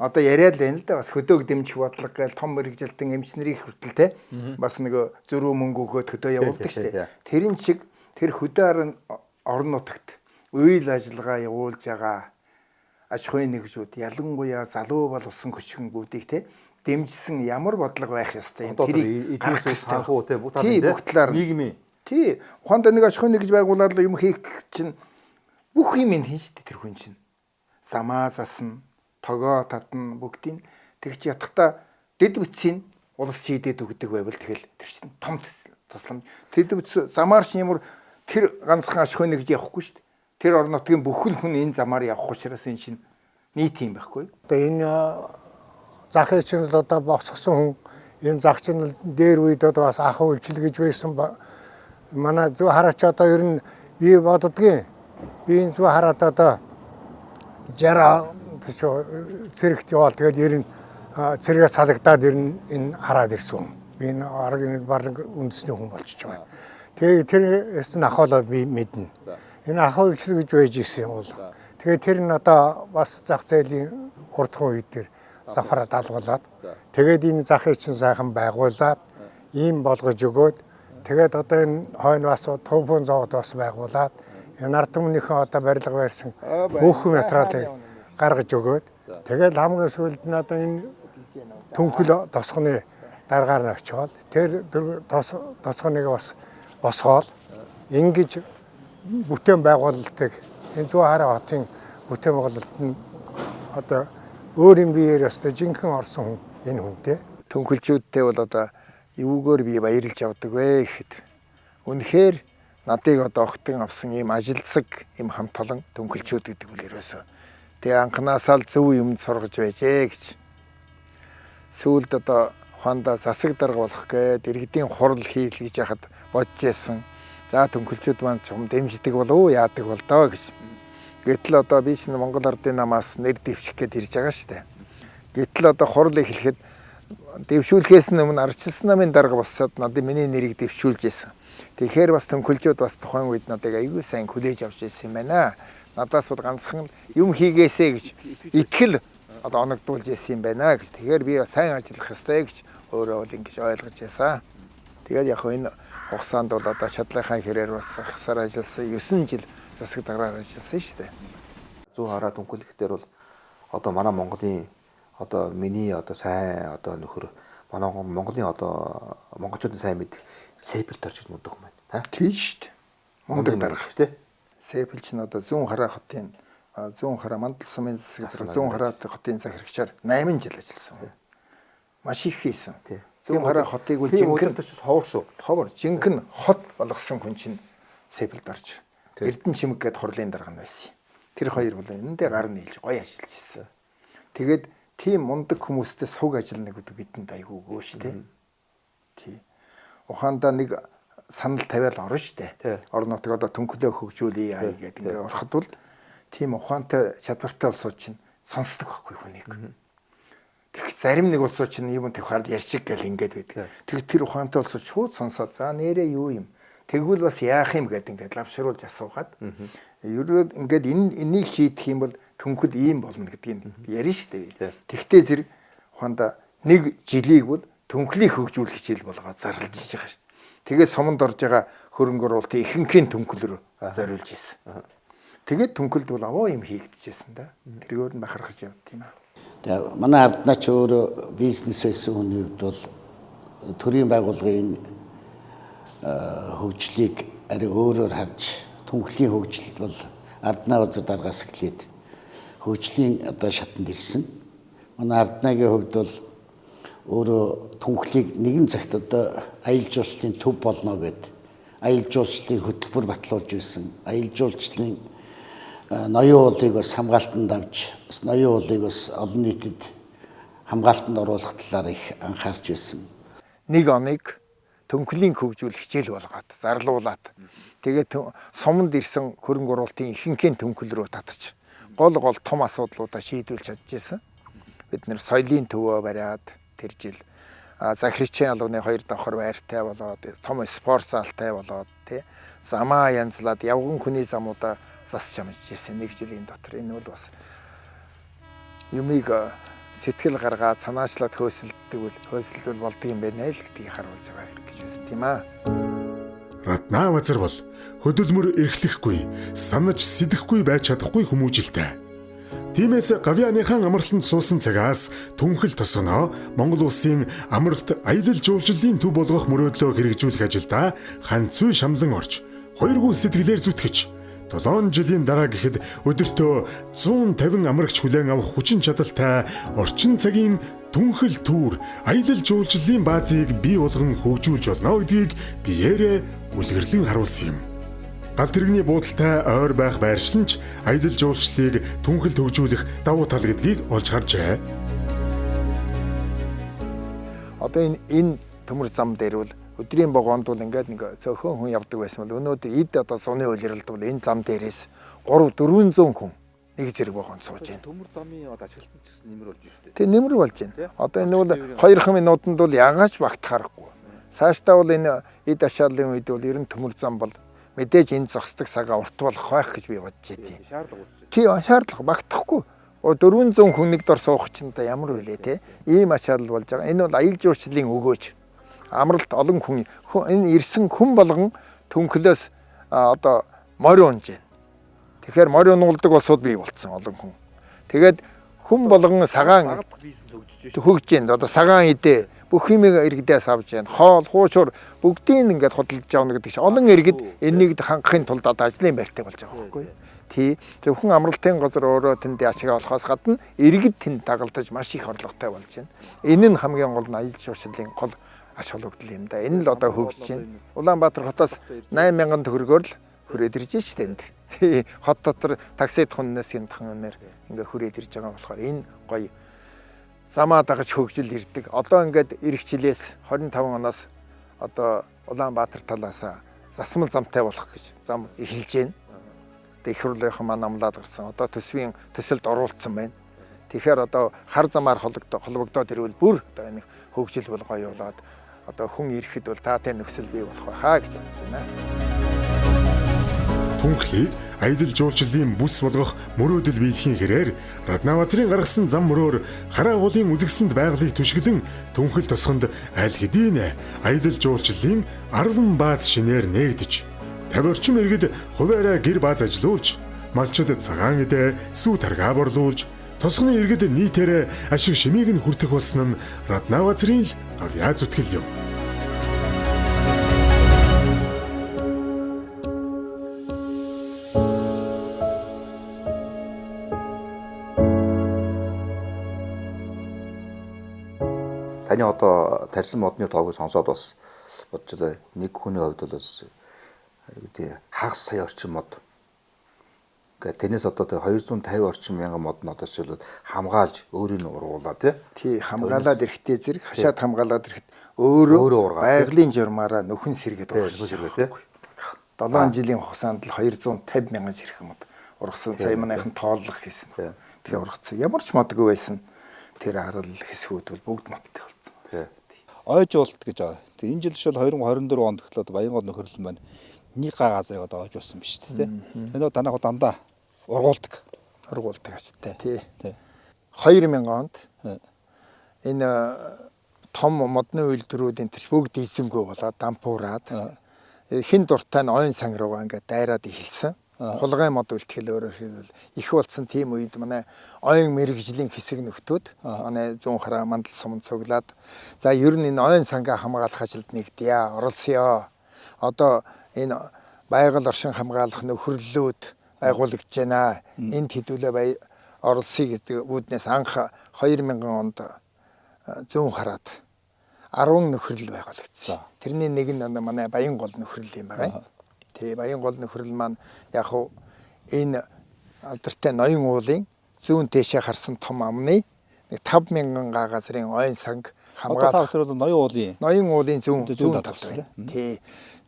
Одоо яриад л байна л да, бас хөдөг дэмжих бодлого гээл том мэрэгжилтэн эмч нарыг хүртэл те бас нэг зөрүү мөнгө өгөөд хөдөө явуулдаг шүү дээ. Тэрэн шиг тэр хөдөө орон нутагт үйл ажиллагаа явуулж байгаа аж ахуйн нэгжүүд, ялангуяа залуу боловсон хөчхөнгүүдийг те дэмжсэн ямар бодлого байх ёстой юм, тэрийг гаргах ёстой те, бүх талаар нийгмийн. Тий, ухаанд нэг аж ахуйн нэгж байгуулад юм хийх чинь бүх юм хийн шүү дээ тэр хүн чинь. Замаа засна, тогоо татна, бүгдийг тэгч ятгахта дэд бүтсийн улс шийдээд өгдөг байвал тэгэл тэр чинь том тусламж. Тэд бүтс замаар чинь ямар тэр ганцхан аж ахуйн нэгж явахгүй шүү дээ. Тэр орон нутгийн бүхэн хүн энэ замаар явах учраас энэ чинь нийт юм байхгүй. Одоо энэ захын чинь одоо босгосон хүн, энэ зах чинь дээр үед одоо бас ахуй үйлчил гэж байсан. Манай зүү хараач одоо ер нь би боддгийн. Би энэ зүү хараад одоо 60 цэрэгт яваал тэгээд ер нь цэргээс салагдаад ер нь энэ хараад ирсэн. Би энэ аргын барлан үндэсний хүн болчихж байгаа. Тэгээд тэрээс нь ахуулаад би мэднэ. Энэ ахуй үйлчил гэж байж исэн юм бол. Тэгээд тэр нь одоо бас зах зээлийн хурдхан үед тэр завхраа далгуулад тэгээд энэ захыг чинь сайхан байгуулад ийм болгож өгөөд тэгээд одоо энэ хойно бас төвхөн зовод бас байгуулад энэ ард түмнийхээ одоо барилга барьсан бүх материалыг гаргаж өгөөд тэгээд хамгийн сүүлд нь одоо энэ түнхэл тосгоны даргаар нь очиод тэр тосгоныг бас босгоол ингэж бүтээн байгуулалтыг энэ зүүн хараа хотын бүтээн байгуулалт нь одоо өөрийн биеэр ёстой жинхэнэ орсон хүн энэ хүнтэй. Түнхэлчүүдтэй бол одоо юугаар би баярлж явдаг вэ гэхэд үнэхээр надыг одоо огтон авсан ийм ажилсаг ийм хамт олон түнхэлчүүд гэдэг үл ерөөсөө. Тэгээ анхнаасаа л зөв юмд сургаж байжээ гэж. Сүүлд одоо ухаандаа засаг дарга болох гээд иргэдийн хурал хийл гэж яхад бодож байсан. За түнхэлчүүд маань чум дэмждэг болов уу яадаг бол доо гэж. Гэтэл одоо би чинь Монгол Ардын намаас нэр дэвших гээд ирж байгаа шүү дээ. Гэтэл одоо хурал эхлэхэд дэвшүүлэхээс өмнө ардчилсан намын дарга болсод надад миний нэрийг дэвшүүлж исэн. Тэгэхээр бас түнхэлчүүд бас тухайн үед надыг аягүй сайн хүлээж авч ирсэн юм байна. Надаас бол ганцхан юм хийгээсэ гэж итгэл одоо оногдуулж ирсэн юм байна гэж. Тэгэхээр би сайн ажиллах ёстой гэж өөрөө бол ингэж ойлгож байсан. Тэгээд яг энэ хугацаанд бол одоо чадлынхаа хэрээр бас хасаар ажилласан 9 жил засаг даргаар ажилласан шүү дээ. Зүүн хараа түнхэлэх дээр бол одоо манай Монголын одоо миний одоо сайн одоо нөхөр манай Монголын одоо монголчуудын сайн мэдэх Сэпэл торч гэж мундаг хүн байна. Тийм шүү дээ. Мундаг дарга шүү дээ. Сэпэл чинь одоо зүүн хараа хотын зүүн хараа Мандал сумын засаг дарга зүүн хараа хотын захирагчаар 8 жил ажилласан. Маш их хийсэн. Зүүн хараа хотыг үл жинхэнэ ховор шүү. Ховор жинхэнэ хот болгосон хүн чинь Сэпэл торч. Эрдэнэ чимэг гээд хурлын дарга нь байсан. Тэр хоёр бол эндээ гар нийлж гоё ажиллаж ирсэн. Тэгээд тийм мундаг хүмүүстэй суг ажиллана гэдэг бидэнд айгүй өгөө шүү дээ. Тий. Ухаандаа нэг санал тавиал орно шүү дээ. Орон нутаг одоо түнхлээ хөгжүүлье яа гэдэг ингээ ороход бол тийм ухаантай чадвартай улсууд чинь сонсдог байхгүй хүнийг. Тэг зарим нэг улсууд чинь юм тавихаар ярьчих гэл ингээд байдаг. Тэг тэр ухаантай улсууд шууд сонсоод за нэрээ юу юм. Тэгвэл бас яах юм гэдэг ингээд лавшруулж асуугаад ерөө ингээд энэ энийг шийдэх юм бол түнхэл ийм болно гэдгийг ярина шүү дээ. Тэгтээ зэрэг ухаандаа нэг жилийг бол түнхлийг хөгжүүлэх хичээл болгоод зарлж байгаа шүү дээ. Тэгээд суманд орж байгаа хөрөнгө оруулалтын ихэнхийн түнхэл рүү зориулж ирсэн. Тэгээд түнхэлд бол аваа юм хийгдчихсэн да. Тэргээр нь бахархаж явд юм аа. Тэгээ манай арднаач өөрөө бизнес байсан хүний хувьд бол төрийн байгууллагын хөгжлийг арай өөрөөр харж түнхлийн хөгжил бол Арднаа газар даргаас эхлээд хөгжлийн одоо шатанд ирсэн. Манай Арднаагийн хувьд бол өөрөө түнхлийг нэгэн цагт одоо аялал жуулчлалын төв болно гэд аялал жуулчлалын хөтөлбөр батлуулж байсан. Аялал жуулчлалын ноён уулыг бас хамгаалтанд авч, бас ноён уулыг бас олон нийтэд хамгаалтанд оруулах талаар их анхаарч байсан. Нэг оныг түнхлийн хөгжүүлэх хичээл болгоод зарлуулад тэгээд суманд ирсэн хөрөнгө оруулалтын ихэнхийн түнхэл рүү татаж гол гол том асуудлуудаа шийдвэрлж чадчихсан. Бид нэр соёлын төвөө бариад тэр жил захирчийн албаны хоёр давхар байртай болоод том спорт залтай болоод тий замаа янзлаад явган хүний замуудаа засч амжиж ирсэн нэг жилийн дотор. Энэ бол бас юмыг Сэтгэл гаргаад санаачлаад хөөсөлдөг бол хөөсөлдөл болдго юм байна л гэдгийг харуулж байгаа хэрэг гэж үздэг юм аа. Раднавазар бол хөдөлмөр эрхлэхгүй, санаж сэдэхгүй байж чадахгүй хүмүүжилтэй. Тиймээс гавьяаныхан амралтанд суусан цагаас түнхэл тосгоноо Монгол улсын амралт аялал жуулчлалын төв болгох мөрөөдлөө хэрэгжүүлэх ажилдаа ханцүй шамлан орж, хоёргүй сэтгэлээр зүтгэж 7 жилийн дараа гэхэд өдөртөө 150 амрагч хүлээн авах хүчин чадалтай орчин цагийн түнхэл түүр аялал жуулчлалын баазыг бий болгон хөгжүүлж болно гэдгийг биеэрээ үлгэрлэн харуулсан юм. Гал тэрэгний буудалтай ойр байх байршил нь ч аялал жуулчлалыг түнхэлд хөгжүүлэх давуу тал гэдгийг олж харжээ. Одоо энэ төмөр зам дээр бол өдрийн вагонд бол ингээд нэг цөөхөн хүн явдаг байсан бол өнөөдөр эд одоо зуны улиралд бол энэ зам дээрээс 3-400 хүн нэг зэрэг вагонд сууж байна. Төмөр замын одоо ашиглалтын ч гэсэн нэмэр болж байна шүү дээ. Тэг нэмэр болж байна. Одоо энэ бол 2 минутанд бол ягач багтахаарахгүй. Цаашдаа бол энэ эд ачааллын үед бол ер нь төмөр зам бол мэдээж энэ зогсдог цагаа урт болох байх гэж би бодож байна. Шаардлага үүсэж байна. Тий, шаардлага багтахгүй. 400 хүн нэг дор суух чинь одоо ямар үлээ те. Ийм ачаалал болж байгаа. Энэ бол аялал жуулчлалын өгөөж. Амралт олон хүн энэ ирсэн хүн болгон түнхлээс одоо морь унж байна. Тэгэхээр морь унуулдаг улсууд бий болцсон олон хүн. Тэгээд хүн болгон сагаан бизнес хөгжиж байна. Хөгжиж байна. Одоо сагаан идэ бүх юмыг иргэдээс авч байна. Хоол, хуушуур бүгдийг ингээд худалдаж авна гэдэг чинь олон иргэд энийг хангахын тулд одоо ажлын байртай болж байгаа байхгүй юу? Тий. Зөвхөн амралтын газар өөрөө тэнд ашиг олохоос гадна иргэд тэнд дагалдаж маш их орлоготой болж байна. Энэ нь хамгийн гол нь аялал жуулчлалын гол аш холбогдол юм да. Энэ л одоо хөгжиж байна. Улаанбаатар хотоос 8000 төгрөгөөр л хүрээд ирж шít энд. Тий. Хот дотор такси туннаас хямдхан өнөр ингээ хүрээд ирж байгаа болохоор энэ гоё замаа дагаж хөгжил ирдэг. Одоо ингээд ирэх жилээс 25 оноос одоо Улаанбаатар талаас засмал замтай болох гэж зам эхэлж байна. Тэг их хурлынхан маань амлаад гарсан. Одоо төсвийн төсөлд оруулсан байна. Тэгэхээр одоо хар замаар холбогдоод ирвэл бүр одоо энэ хөгжил бол гоё болоод одоо хүн ирэхэд бол таатай нөхцөл бий болох байхаа гэж бодож байна. Түнхлийг аялал жуулчлалын бүс болгох мөрөөдөл биелэхийн хэрээр Раднавазрын гаргасан зам мөрөөр хараа уулын үзэгсэнд байгалыг түшиглэн түнхэл тосгонд аль хэдийн аялал жуулчлалын 10 бааз шинээр нээгдэж 50 орчим иргэд хувиараа гэр бааз ажилуулж малчид цагаан эдээ сүү таргаа борлуулж тосгоны иргэд нийтээрээ ашиг шимийг нь хүртэх болсон нь Раднавазрын л гавьяа зүтгэл юм. Таны одоо тарьсан модны тоог сонсоод бас боджлоо. Нэг хүний хувьд бол бас юу хагас сая орчим мод. Гэхдээ тэрнээс одоо 250 орчим мянган мод нь одоо жишээлбэл хамгаалж өөрийг нь ургуулаа тий. Тий, хамгаалаад эрэхтэй зэрэг хашаад хамгаалаад ирэхэд өөрөө байгалийн журмаараа нөхөн сэргээд ургаж тий. 7 жилийн хугацаанд л 250 мянган ширхэг мод ургасан. Сая манайхан тооллох хийсэн баг. Тэгээ ургацсан. Ямар ч модгүй байсан. Тэр арал хэсгүүд бол бүгд модтой болсон. Тий. Ойжуулалт гэж байгаа. Тэг энэ жил жишээл 2024 онд гэхлээр Баянгол нөхөрлөл маань нэг га газрыг одоо ойжуулсан биш үү, тий. Энэ танах дандаа ургуулдаг. Ургуулдаг ажилтай тий. 2000 онд энэ том модны үйлдвэрүүд энэ төрч бүгд эзэнгүй болоод дампуураад хэн дуртай нь ойн сан руугаа ингээд дайраад эхэлсэн. Хулгай мод үлтгэл өөрөөр хэлбэл их болсон тийм үед манай ойн мэрэгжлийн хэсэг нөхдүүд манай зүүн хараа мандал суманд цуглаад за ер нь энэ ойн сангаа хамгаалах ажилд нэгдъя, оролцъё. Одоо энэ байгаль оршин хамгаалах нөхөрлөлүүд байгуулагдаж байна. Энд хэдүүлээ оролцъё гэдэг үүднээс анх 2000 онд зүүн хараад 10 нөхөрлөл байгуулагдсан. Тэрний нэг нь манай Баянгол нөхөрлөл юм байгаа. Тий, Баянгол нөхөрлөл маань яг хуу энэ алдартай ноён уулын зүүн тээшээ харсан том амны нэг 5000 га газрын ойн санг хамгаалах. Одоо та ноён уулын зүүн талд байна. Тий.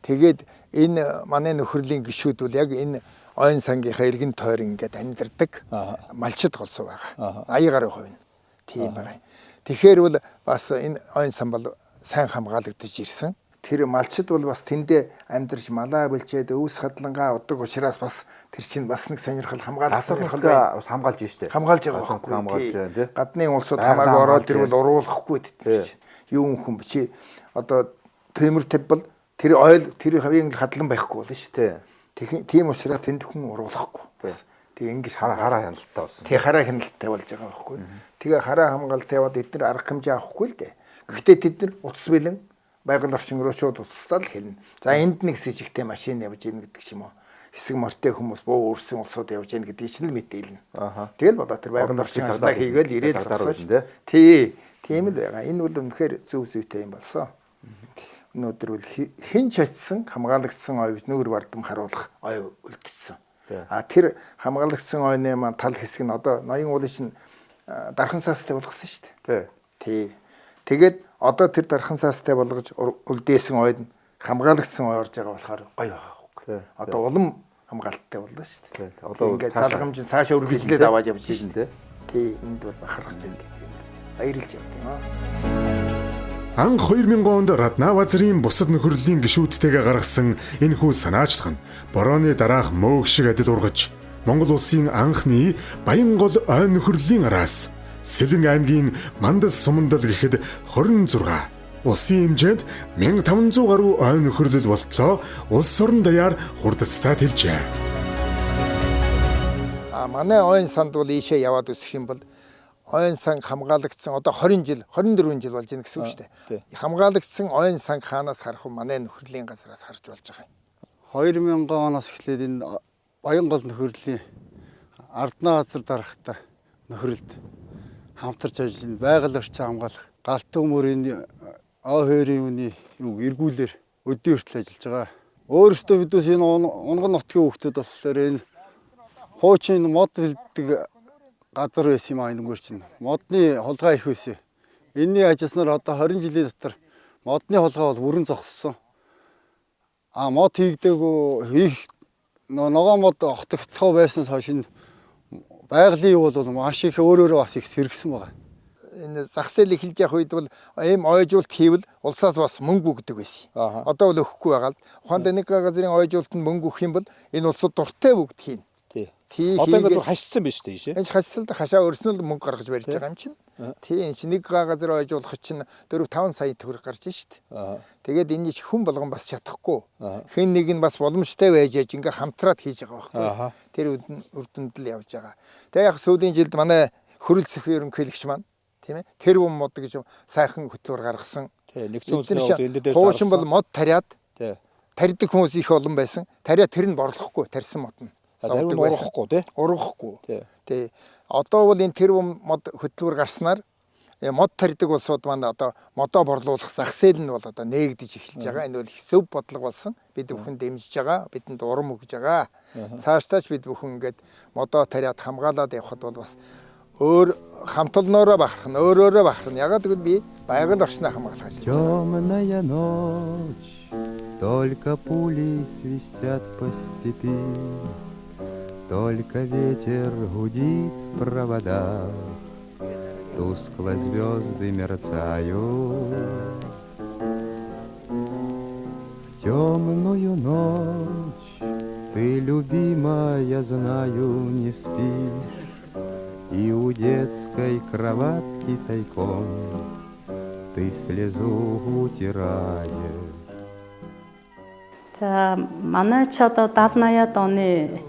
Тэгээд энэ манай нөхөрлийн гишүүд бол яг энэ ойн сангийнхаа эргэн тойрон ингээд амьдардаг малчид голцоо байгаа. 80 гаруй хувь нь тийм байгаа. Тэгэхээр бол бас энэ ойн сан бол сайн хамгаалагдаж ирсэн. Тэр малчид бол бас тэндээ амьдарч малаа бэлчээд өвс хадлангаа удаг учраас бас тэр чинь бас нэг сонирхол хамгаалах сонирхол бас хамгаалж штэ. Хамгаалж байгаа байхгүй. Хамгаалж байна тий. Гадны улсууд хамаагүй ороод ирвэл уруулахгүй тэд чинь. Юу хүн чи одоо төмөр тавьбал тэр ойл тэр хавийн хадлан байхгүй болно шүү дээ. Тийм учраас тэнд хүн уруулахгүй. Тэг ингэж хараа хяналттай болсон. Тэг хараа хяналттай болж байгаа байхгүй. Тэгээ хараа хамгаалт яваад эдгээр арга хэмжээ авахгүй л дээ. Гэхдээ тэд нар утас бэлэн байгаль орчин руу шууд утастаа л хэлнэ. За энд нэг сэжигтэй машин явж ийн гэдэг ч юм уу. Хэсэг морьтой хүмүүс буу өөрсөн улсууд явж ийн гэдгийг чинь л мэдээлнэ. Тэгэл бодоо тэр байгаль орчин ажиллаа хийгээл ирээд зогсоо шүү дээ. Тий, тийм л байгаа. Энэ бол үнэхээр зөв зүйтэй юм болсон. Өнөөдөр бол хэн ч очисон хамгаалагдсан ой гэж нүүр бардам харуулах ой үлдсэн. А тэр хамгаалагдсан ойны маань тал хэсэг нь одоо ноён уулын чинь дархан цаастай болгосон шүү дээ. Тий. Тэгээд одоо тэр дархан цаастай болгож үлдээсэн ойд нь хамгаалагдсан ой орж байгаа болохоор гоё байгаа байхгүй. Одоо улам хамгаалттай боллоо шүү дээ. Одоо ингээд залгамж нь цаашаа үргэлжлээд аваад явж шин дээ. Тий, энд бол бахархаж байна гэдэг юм. Баярлж явд юм аа. Анх 2000 онд Раднавазрын бусад нөхөрлийн гишүүдтэйгээ гаргасан энэхүү санаачлах нь борооны дараах мөөг шиг адил ургаж Монгол улсын анхны Баянгол ой нөхөрлийн араас Сэлэн аймгийн Мандал Сумандал гэхэд 26 улсын хэмжээнд 1500 гаруй ой нөхөрлөл болтлоо улс орон даяар хурдцтай тэлжээ. А манай ойн санд бол ийшээ яваад үсэх юм бол ойн сан хамгаалагдсан одоо 20 жил 24 жил болж байна гэсэн үг шүү дээ. Хамгаалагдсан ойн сан хаанаас харах вэ? Манай нөхөрлийн газраас харж болж байгаа юм. 2000 оноос эхлээд энэ Баянгол нөхөрлийн Арднаа газар дарахта нөхөрлөлд хамтарч ажиллана. Байгаль орчин хамгаалах, галт төмөрийн ой хоёрын үний юг эргүүлэр өдөө хүртэл ажиллаж байгаа. Өөрөөсөө бидээс энэ унган нутгийн хүүхдүүд болохоор энэ хуучин мод бэлддэг газар байсан юм аа энэ өнгөр чинь. Модны хулгай их байсан. Энийний ажилласнаар одоо 20 жилийн дотор модны хулгай бол бүрэн зогссон. А мод хийгдээгүй хийх ногоон мод огтогтхоо байснаас хойш энэ байгалийн юу бол маш их өөрөөрөө бас их сэргсэн байгаа. Энэ зах зээл эхэлж явах үед бол ийм ойжуулт хийвэл улсаас бас мөнгө өгдөг байсан. Одоо бол өгөхгүй байгаа л. Ухаанд нэг газрын ойжуултанд мөнгө өгөх юм бол энэ улсад дуртай бүгд хийнэ. Тий. Одоо ингээд бүр хашсан биш үү тийш. Энэ хашсан л хашаа өрснөл мөнгө гаргаж барьж байгаа юм чинь. Тий, энэ чинь нэг газар ойжуулах чинь 4-5 сая төгрөг гарч шít. Тэгээд энэ чинь хүн болгон бас чадахгүй. Хэн нэг нь бас боломжтой байж яж ингээ хамтраад хийж байгаа байхгүй. Тэр үрдэнд л явж байгаа. Тэгээ яг сүүлийн жилд манай хөрөл цэхэн ерөнхийлөгч маань тийм ээ тэр бум мод гэж сайхан хөтөлбөр гаргасан. Тий, нэгдсэн улсын энэ дээр хуучин бол мод тариад тарьдаг хүмүүс их олон байсан. Тариа тэр нь борлохгүй тарьсан мод нь. Зарим нь ургахгүй тий. Ургахгүй. Тий. Одоо бол энэ тэр мод хөтөлбөр гарснаар мод тарьдаг улсууд маань одоо модоо борлуулах зах зээл нь бол одоо нээгдэж эхэлж байгаа. Энэ бол их зөв бодлого болсон. Бид бүхэн дэмжиж байгаа. Бидэнд урам өгж байгаа. Цаашдаа ч бид бүхэн ингээд модоо тариад хамгаалаад явхад бол бас өөр хамтолноороо бахархна, өөрөөрөө бахархна. Ягаад гэвэл би байгаль орчноо хамгаалах ажиллаж байгаа. Темная ночь, только пули свистят по степи. Только ветер гудит в проводах, тускло звезды мерцают. В темную ночь ты, любимая, знаю, не спишь, и у детской кроватки тайком ты слезу утираешь. За манай ч одоо 70-80-ад оны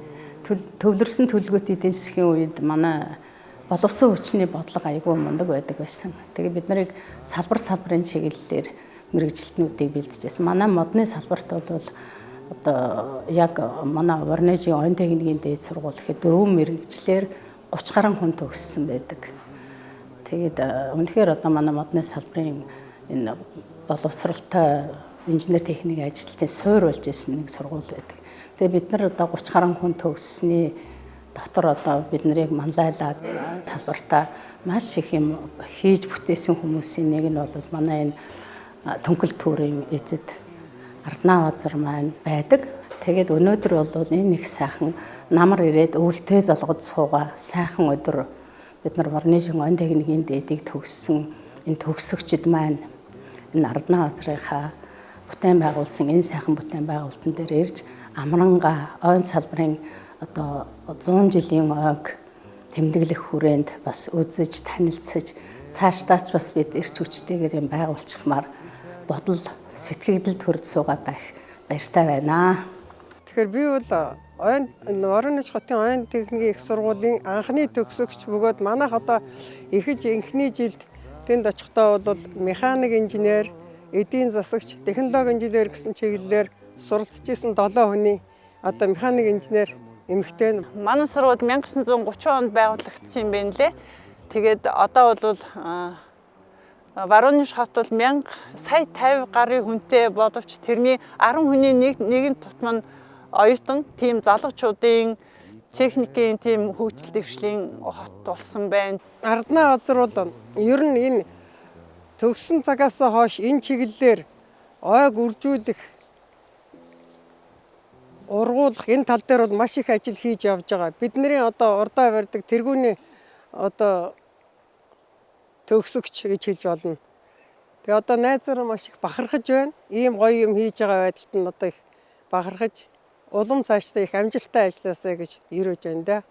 төвлөрсөн төлөвлөгөөт эдийн засгийн үед манай боловсон хүчний бодлого айгүй мундаг байдаг байсан. Тэгээ бид нарыг салбар салбарын чиглэлээр мэргэжилтнүүдийг бэлджсэн. Манай модны салбарт бол одоо яг манай Воронежийн оюун техникийн дээд сургууль гэхэд 4 мэргэжлээр 30 гаруй хүн төгссөн байдаг. Тэгээд үнэхээр одоо манай модны салбарын энэ боловсралтай инженер техникийн ажилтны суур болж исэн нэг сургууль байдаг. Тэгээ бид нар одоо 30 гаруй хүн төгссөний дотор одоо бид нарыг манлайлаад салбартаа маш их юм хийж бүтээсэн хүмүүсийн нэг нь бол манай энэ Түнхэл төрийн эзэд Арднаа базар маань байдаг. Тэгээд өнөөдөр бол энэ их сайхан намар ирээд өвөлтэй золгод суугаа сайхан өдөр бид нар Воронежийн оюун техникийн дээдийг төгссөн энэ төгсөгчд маань энэ Арднаа базрынхаа бүтээн байгуулсан энэ сайхан бүтээн байгуулалтын дээр ирж амрангаа ойн салбарын одоо 100 жилийн ойг тэмдэглэх хүрээнд бас үзэж танилцаж цаашдаа ч бас бид эрч хүчтэйгээр юм байгуулчихмаар бодол сэтгэгдэл төрд суугаад их баяртай байна. Тэгэхээр би бол ойн Воронеж хотын ойн техникийн их сургуулийн анхны төгсөгч бөгөөд манайх одоо эхэлж энхний жилд тэнд очихдоо бол механик инженер, эдийн засагч, технологи инженер гэсэн чиглэлээр суралцж исэн 7 хүний одоо механик инженер эмэгтэй. Манай сургууль 1930 онд байгуулагдсан юм байна лээ. Тэгээд одоо бол Воронеж хот бол 1000 сая 50 гаруй хүнтэй боловч тэрний 10 хүний нэгэн тутам нь оюутан, тийм залуучуудын техникийн тийм хөгжил дэвшлийн хот болсон байна. Арднаа газар бол ер нь энэ төгссөн цагаас хойш энэ чиглэлээр ойг үржүүлэх, ургуулах энэ тал дээр бол маш их ажил хийж явж байгаа. Бидний одоо урдаа барьдаг тэргүүний одоо төгсөгч гэж хэлж болно. Тэгээ одоо найзаараа маш их бахархаж байна. Ийм гоё юм хийж байгаа байдалд нь одоо их бахархаж улам цаашдаа их амжилттай ажилласаа гэж ерөөж байна да.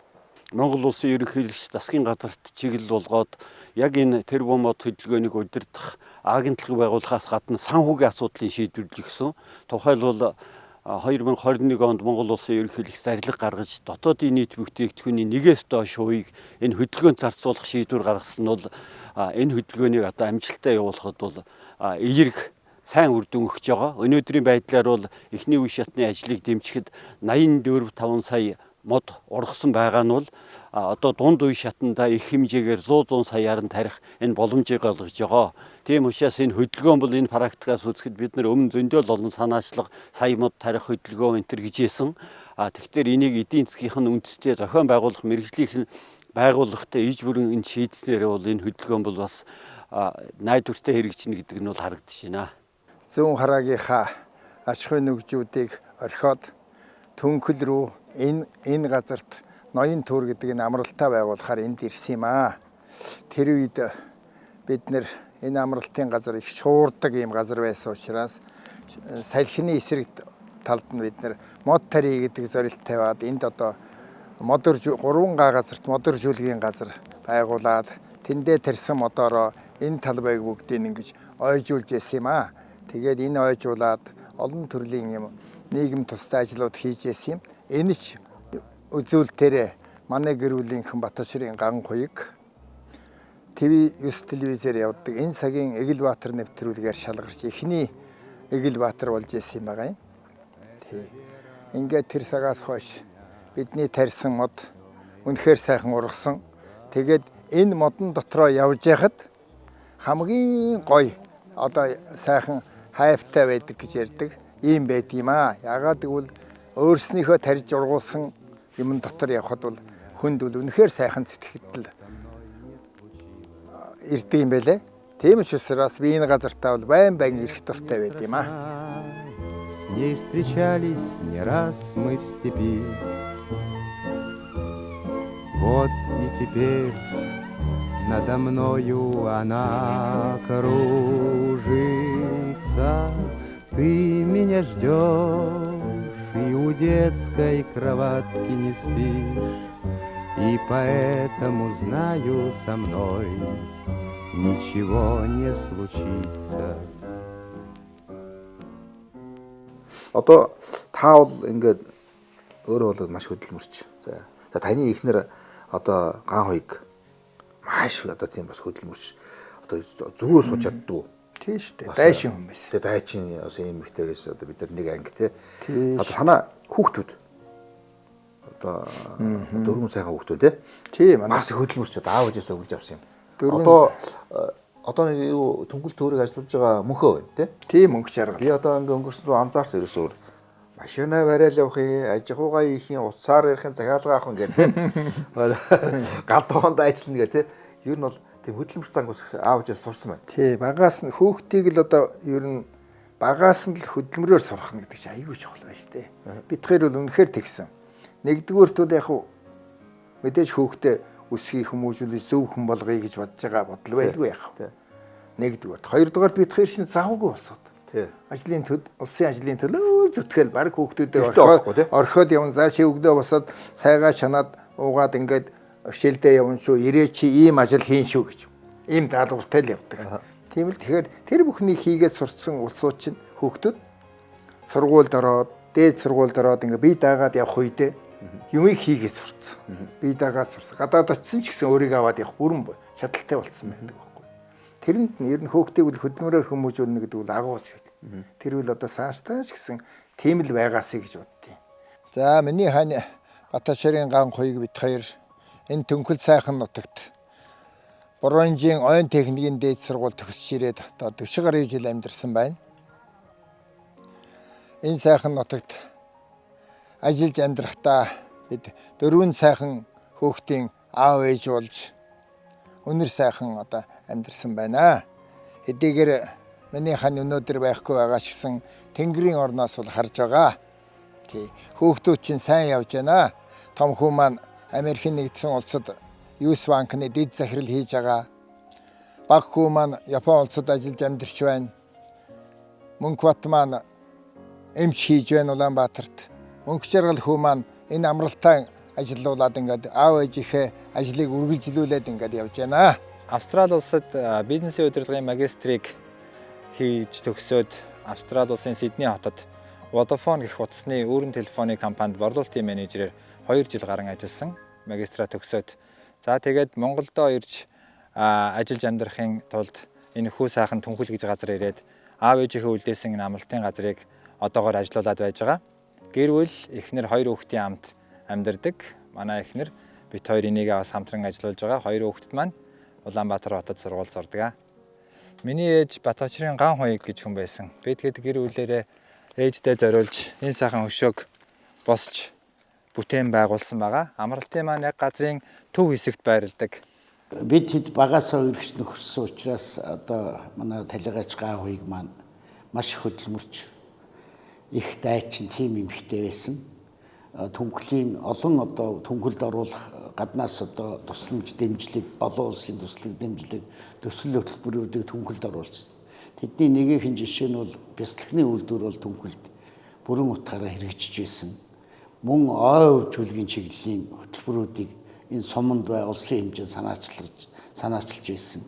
Монгол улсын ерөнхийлөгч засгийн газарт чиглэл болгоод яг энэ тэрбум мод хөдөлгөөнийг удирдах агентлаг байгуулахаас гадна санхүүгийн асуудлын шийдвэрлэгдсэн. Тухайлбал 2021 онд Монгол улсын ерөнхийлөгч зарлиг гаргаж дотоодын нийт бүтээгдэхүүний 1-ээс доош хувийг энэ хөдөлгөөнд зарцуулах шийдвэр гаргасан нь бол энэ хөдөлгөөнийг одоо амжилттай явуулахад бол эерэг сайн үр дүн өгч байгаа. Өнөөдрийн байдлаар бол эхний үе шатны ажлыг дэмжихэд 84.5 сая мод ургасан байгаа нь бол одоо дунд үе шатанда их хэмжээгээр 100 саяар нь тарих энэ боломжийг олгож байгаа. Тийм учраас энэ хөдөлгөөн бол энэ практикаас үзэхэд бид нар өмнө зөндөө л олон санаачлага сая мод тарих хөдөлгөөн энэ төр гэж хэлсэн. Тэгэхээр энийг эдийн засгийнх нь үндэстэй зохион байгуулах мэргэжлийнх нь байгууллагатай иж бүрэн энэ шийдснээр бол энэ хөдөлгөөн бол бас найдвартай хэрэгжинэ гэдэг нь бол харагдаж байна. Зүүн хараагийнхаа аж ахуйн нэгжүүдийг орхиод Түнхэл рүү энэ газарт ноён төр гэдэг энэ амралтаа байгуулахаар энд ирсэн юм аа. Тэр үед бид нэр энэ амралтын газар их шуурдаг ийм газар байсан учраас салхины эсрэг талд нь бид нэр мод тарий гэдэг зорилт тавиад энд одоо мод 3 га газарт мод өржүүлгийн газар байгуулад тэндээ тарьсан модоороо энэ талбайг бүгдийг ингэж ойжуулж байсан юм аа. Тэгээд энэ ойжуулаад олон төрлийн юм нийгэм тустай ажлууд хийж байсан юм. Энэ ч үзүүлэлтээрээ манай гэр бүлийнхэн Батширын ган хуйг ТV 9 телевизээр явдаг энэ цагийн Эгэл Баатар нэвтрүүлгээр шалгарч эхний Эгэл Баатар болж исэн юм байгаа юм. Тий. Ингээд тэр цагаас хойш бидний тарьсан мод үнэхээр сайхан ургасан. Тэгээд энэ модон дотроо явж яхад хамгийн гоё одоо сайхан хайфтай байдаг гэж ярьдаг ийм байд юм аа. Ягаад гэвэл өөрснийхөө тарьж ургуулсан юмн дотор явхад бол хүнд бол үнэхээр сайхан сэтгэл ирдэг юм байлээ. Тийм ч учраас би энэ газартаа бол байн байн ирэх дуртай байд юм аа. С ней встречались не раз мы в степи. Вот и теперь надо мною она кружится. Ты меня ждешь и у детской кроватки не спишь, и поэтому знаю, со мной ничего не случится. Одоо та бол ингээд өөрөө бол маш хөдөлмөрч. За таны эхнэр одоо ган хуйг маш одоо тийм бас хөдөлмөрч одоо зүгээр сууж чаддгүй. Тийм шүү дээ. Дайшин хүн байсан. Тэгээ дайчин бас юм ихтэй байсан. Одоо бид нар нэг анги те. Одоо танаа хүүхдүүд одоо дөрвөн сайхан хүүхдүүд те. Тийм. Бас хөдөлмөрч одоо аав ээжээсээ өгж авсан юм. Одоо нэг юу түнхэл төөрийг ажиллуулж байгаа мөнхөө байна те. Тийм мөнх жаргал. Би одоо ингээ өнгөрсөн зуун анзаарсан ерөөсөө өөр машина барайл явах юм, аж ахуйгаа хийх юм, утсаар ярих юм, захиалга авах юм гэх те. Гадуунд ажиллана гэх те. Ер нь бол тийм хөдөлмөрч занг ус аав ээжээс сурсан байна. Тий, багаас нь хүүхдийг л одоо ер нь багаас нь л хөдөлмөрөөр сурах нь гэдэг чинь айгүй чухал байна шүү дээ. Бид хоёр бол үнэхээр тэгсэн. Нэгдүгээрт бол яг мэдээж хүүхдээ өсгий хүмүүжүүлж зөв хүн болгоё гэж бодож байгаа бодол байлгүй яг. Нэгдүгээрт. Хоёрдугаар бид хоёр чинь завгүй болсод. Ажлын төд, улсын ажлын төлөө зүтгэл баг хүүхдүүдээ орхиод явна. За чи өглөө босоод сайгаа шанаад уугаад ингээд хичээлдээ явна шүү. Ирээ чи ийм ажил хийн шүү гэж. Ийм даалгавартай л явдаг. Тийм л тэгэхээр тэр бүхнийг хийгээд сурцсан улсууд чинь хүүхдүүд сургуульд ороод, дээд сургуульд ороод ингээ бие даагаад явах үедээ юмыг хийгээд сурцсан. Бие даагаад сурсан. Гадаад очисон ч гэсэн өөрийгөө аваад явах бүрэн чадaltaй болсон байдаг байхгүй. Тэрэнд нь ер нь хөөхтийг үл хөдөлмөрөөр хүмүүжүүлнэ гэдэг бол агуу зүйл. Тэр үл одоо цаашдаа ч гэсэн тийм л байгаасэй гэж боддیں۔ За миний хань Баташарын ган хуйг бит хоёр энэ Төнхөл сайхан нутагт Боронжийн ойн техникийн дээд сургууль төгсөж ирээд одоо 40 гаруй жил амьдарсан байна. Энэ сайхан нутагт ажиллаж амьдрахдаа бид дөрвөн сайхан хөөхтийн аав ээж болж өнөр сайхан одоо амьдарсан байна. Хэдийгээр миний хань өнөөдөр байхгүй байгаа ч гэсэн Тэнгэрийн орноос бол харж байгаа. Тий. Хөөхтүүд чинь сайн явж байна. Том хүү маань Америкийн нэгдсэн улсад US банкны дэд захирал хийж байгаа. Баг хүү маань Япон улсад ажиллаж амьдарч байна. Мөнхбат маань эмч хийж байна Улаанбаатарт. Мөнх жаргал хүү маань энэ амралтаа ажиллуулад ингээд аав ээжийнхээ ажлыг үргэлжлүүлээд ингээд явж байна. Австрали улсад бизнесийн удирдлагын магистрийг хийж төгсөөд Австрали улсын Сидней хотод Vodafone гэх утасны өрн телефоны компанид борлуулалтын менежерээр 2 жил гарan ажилласан. Магистра төгсөөд за тэгээд Монголдоо ирж ажиллаж амьдрахын тулд энэ хүү сайхан Түнхэл гэж газар ирээд аав ээжийнхээ үлдээсэн энэ амралтын газрыг одоогоор ажиллуулад байж байгаа. Гэр бүл эхнэр 2 хүүхдийн амт амьдардаг. Манай эхнэр бит хоёр энийгээ бас хамтран ажиллуулж байгаа. 2 хүүхдэд маань Улаанбаатар хотод сургууль сурдаг. Миний ээж Баточрын ган хуйг гэж хүн байсан. Би тэгэхэд гэр бүлээрээ ээждээ зориулж энэ сайхан хөшөөг босч бүтээн байгуулсан байгаа. Амралтын маань яг газрын төв хэсэгт байрладаг. Бид хэд багасаа өргөч нөхөрсөн учраас одоо манай талигаач ган хуйг маань маш хөдөлмөрч их дайчин тийм эмэгтэй байсан. Түнхлийн олон одоо түнхэлд оруулах гаднаас одоо тусламж дэмжлэг, олон улсын туслах дэмжлэг, төсөл хөтөлбөрүүдийг түнхэлд оруулсан. Тэдний нэгэн жишээ нь бол бяцлагны үйлдвэр бол түнхэлд бүрэн утгаараа хэрэгжиж байсан. Мөн ой үржүүлгийн чиглэлийн хөтөлбөрүүдийг энэ суманд бай улсын хэмжээнд санаачилж байсан.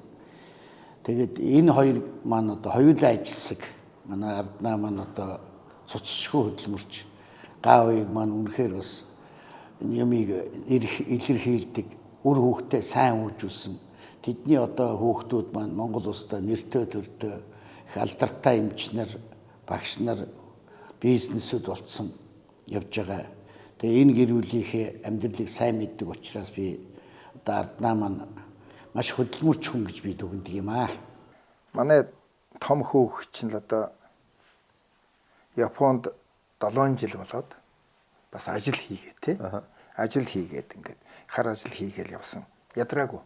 Тэгээд энэ хоёр маань одоо хоёулаа ажилласаг. Манай арднаа маань одоо цуцшгүй хөдөлмөрч гаа уяг маань үнэхээр бас юмыг илэрхийлдэг, үр хүүхдээ сайн хөгжүүлсэн. Тэдний одоо хүүхдүүд маань Монгол улсдаа нэртэй төрдөө их алдартай эмчнэр, багш нар, бизнесүүд болцсон явж байгаа. Тэгээ энэ гэр бүлийнхээ амьдралыг сайн мэддэг учраас би одоо арднаа маань маш хөдөлмөрч хүн гэж би дүгнэдэг юм аа. Манай том хөөх чинь л одоо Японд 7 жил болоод бас ажил хийгээ тий. Ажил хийгээд ингээд хар ажил хийгээл явсан. Ядраагүй.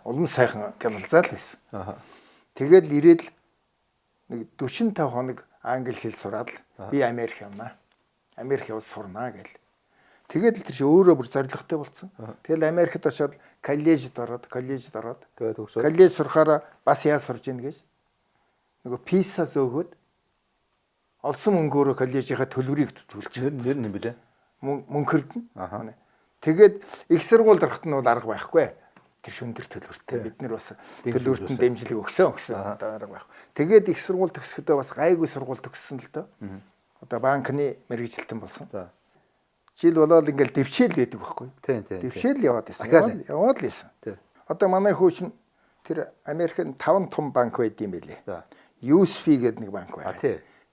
Улам сайхан гялалзаал байсан. Тэгээд ирээд нэг 45 хоног англи хэл сураад би Америк явнаа. Америк явж сурнаа гэл. Тэгээд л тэр чи өөрөө бүр зоригтой болсон. Тэгэл Америкт очиод коллежид ороод, тэгээд төгсөөд коллеж сурахаараа бас яа сурж ийн гэж нөгөө писа зөөгөөд олсон мөнгөөрөө коллежийнхаа төлбөрийг төлж. Нэр нь юм бэлээ? Мөнхөрдөн. Тэгээд их сургуульд орохт нь бол арга байхгүй. Тэр шүндэр төлбөртэй. Бид нар бас төлбөртөн дэмжлэг өгсөн одоо арга байхгүй. Тэгээд их сургууль төгсөхдөө бас гайгүй сургууль төгссөн л доо. Одоо банкны мэргэжилтэн болсон. Жил болоод ингээл дэвшээл байдаг байхгүй. Дэвшээл яваад исэн. Яваад л исэн. Одоо манай хүү чинь тэр Америкийн 5 том банк байд юм бэлээ. USP гэдэг нэг банк байна.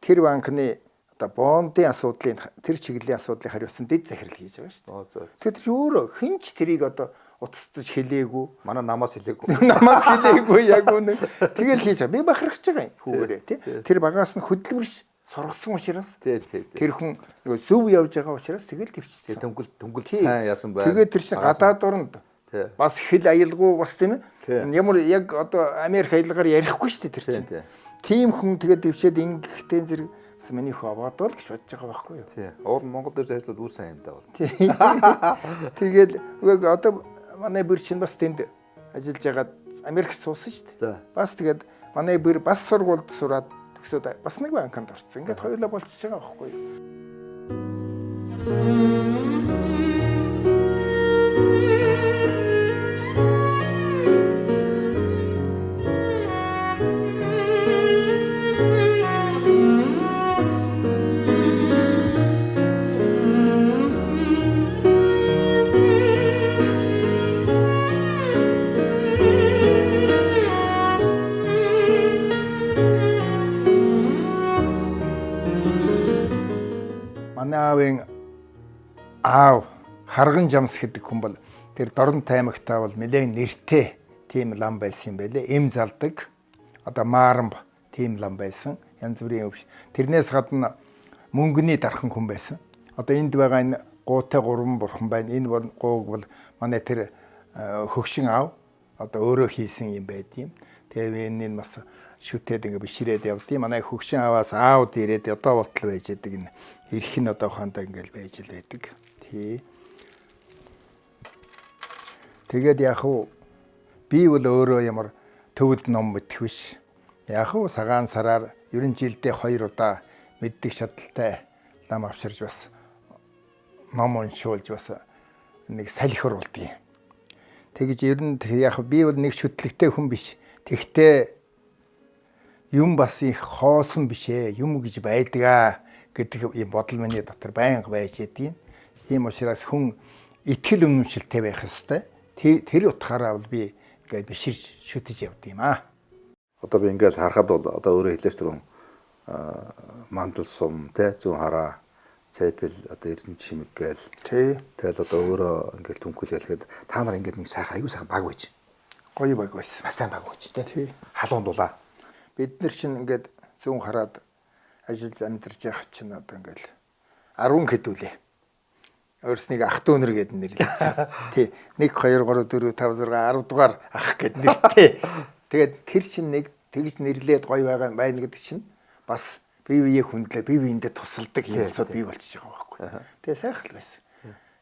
Тэр банкны одоо бондын асуудлын тэр чиглэлийн асуудлыг хариуцсан дэд захирал хийж байгаа шүү дээ. Тэгэхээр чи өөрөө хэн ч тэрийг одоо утасдаж хэлээгүй. Манай намаас хэлээгүй. Намаас хэлээгүй яг үнэ. Тэгэл хийж байгаа. Би бахархаж байгаа юм хүүгээрээ тий. Тэр багаас нь хөдөлмөрч сургасан учраас тэр хүн нөгөө зөв явж байгаа учраас тэгэл төвчсөн. Түнхэл сайн яасан байна. Тэгээд тэр чинь гадаад оронд бас хэл аялгау бас тийм ээ. Ямар яг одоо Америк аялгаар ярихгүй шүү дээ тэр чинь. Тийм хүн тэгээд дэвшээд ингэхтэй зэрэг миний хөө аваад бол гэж бодож байгаа байхгүй юу. Тий. Уул Монгол дээр ажиллаад үр сайн юм даа бол. Тэгээд үгүй одоо манай бүр чинь бас тэнд ажиллаж байгаад Америкт суусан шүү дээ. Бас тэгээд манай бүр бас сургуульд сураад Төгсөөд бас нэг банкнд орсон. Ингээд хоёулаа болчихж байгаа байхгүй юу? Манай аавын аав Харган Жамс гэдэг хүн бол тэр Дорнот аймагтаа бол нэлээд нэртэй тийм лам байсан юм байлээ. Эм залдаг одоо Маарамб тийм лам байсан. Янз бүрийн өвш. Тэрнээс гадна мөнгөний дархан хүн байсан. Одоо энд байгаа энэ гуутай гурван бурхан байна. Энэ бол гууг бол манай тэр хөгшин аав одоо өөрөө хийсэн юм байд юм. Тэгээ энэ нь бас шүтээд ингээ бишрээд явдیں۔ Манай хөгшин ааваас аавд ирээд одоо болтол байж байдаг энэ эрх нь одоо ухаандаа ингээл байж л байдаг. Тий. Тэгээд яг уу би бол өөрөө ямар төвд ном мэдэх биш. Яг уу цагаан сараар ер нь жилдээ 2 удаа мэддэг чадaltaй лам авчирж бас ном уншуулж бас нэг салхи болдгийг. Тэгж ер нь яг би бол нэг шүтлэгтэй хүн биш. Тэгтээ юм бас их хоосон биш ээ. Юм гэж байдаг аа гэдэг юм бодол миний дотор байнга байж идэв. Тийм учраас хүн итгэл үнэмшилтэй байх ёстой. Тэр утгаараа бол би ингээд биширч шүтэж явд юм аа. Одоо би ингээд харахад бол одоо өөрөө хэлээш түрүүн мандал сум те зүүн хараа цайпл одоо эрдэнэ чимэг гээл. Тэгэл одоо өөрөө ингээд түнхэл гэлгээд та нар ингээд нэг сайхан аягүй сайхан баг байж. Гоё баг байсан. Маш сайн баг байж те. Халуун дулаа. Бид нар чинь ингээд зүүн хараад ажиллаж амьдарч явах чинь одоо ингээд 10 хэдүүлээ. Өөрснийг ах дүүнэр гэд нэрлэсэн. Тий. 1 2 3 4 5 6 10 дугаар ах гэд нэртэй. Тэгээд тэр чинь нэг тэгж нэрлээд гоё байгаа байна гэдэг чинь бас бие биеэ хүндлээ, бие биендээ тусалдаг юм улсууд бий болчихж байгаа байхгүй. Тэгээ сайхан л байсан.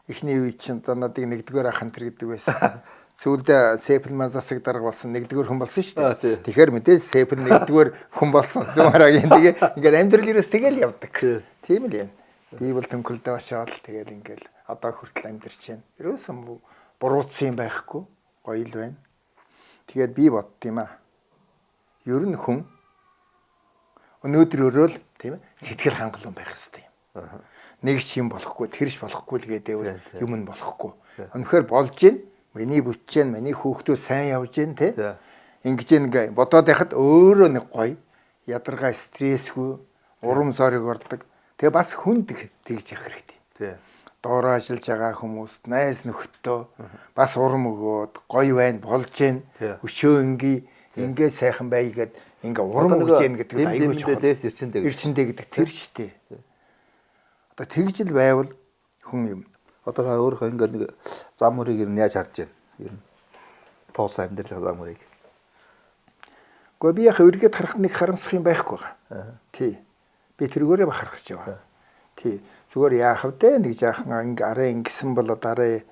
Эхний үе чинь одоо надыг нэгдүгээр ах энэ гэдэг байсан. Сүүлдээ Сепл маань засаг дарга болсон нэгдүгээр хүн болсон шүү дээ. Тэгэхээр мэдээж Сепл нэгдүгээр хүн болсон. Зүүн хараагийн тэгээ ингээд амьдрал ерөөс тэгэл явдаг. Тийм л юм. Би бол төнхөлдөө очоод тэгэл ингээд одоо хүртэл амьдарч байна. Ерөөсөн буруутсан юм байхгүй. Гоё л байна. Тэгээд би бодд юм аа. Ер нь хүн өнөөдөр өрөөл тийм ээ сэтгэл хангалуун байх хэрэгтэй юм. Нэг ч юм болохгүй, тэр ч болохгүй л гэдэг юм нь болохгүй. Үнэхээр болж гин миний бүтэж гин, миний хүүхдүүд сайн явж гин тий. Ингэж нэг бодоод байхад өөрөө нэг гоё ядаргаа стрессгүй урам зориг ордог. Тэгээ бас хүнд тэгж явах хэрэгтэй. Тий. Доор ажиллаж байгаа хүмүүст найз нөхөдтөө бас урам өгөөд гоё байна болж гин өшөө инги ингээд сайхан бай гэд ингээ урам өгж гин гэдэг нь аюул чухал. Дээс эрчэндээ. Эрчэндээ гэдэг тэр штэ. Одоо тэгж л байвал хүн юм. Одоо та өөрийнхөө ингээд нэг зам мөрийг ер нь яаж харж байна? Ер нь туулсан амьдралын зам мөрийг. Гэхдээ би яг эргээд харахад нэг харамсах юм байхгүй байгаа. Тий. Би тэргээрээ бахархаж яваа. Тий. Зүгээр яах вэ? Нэг жаахан ингээ арай ингэсэн бол арай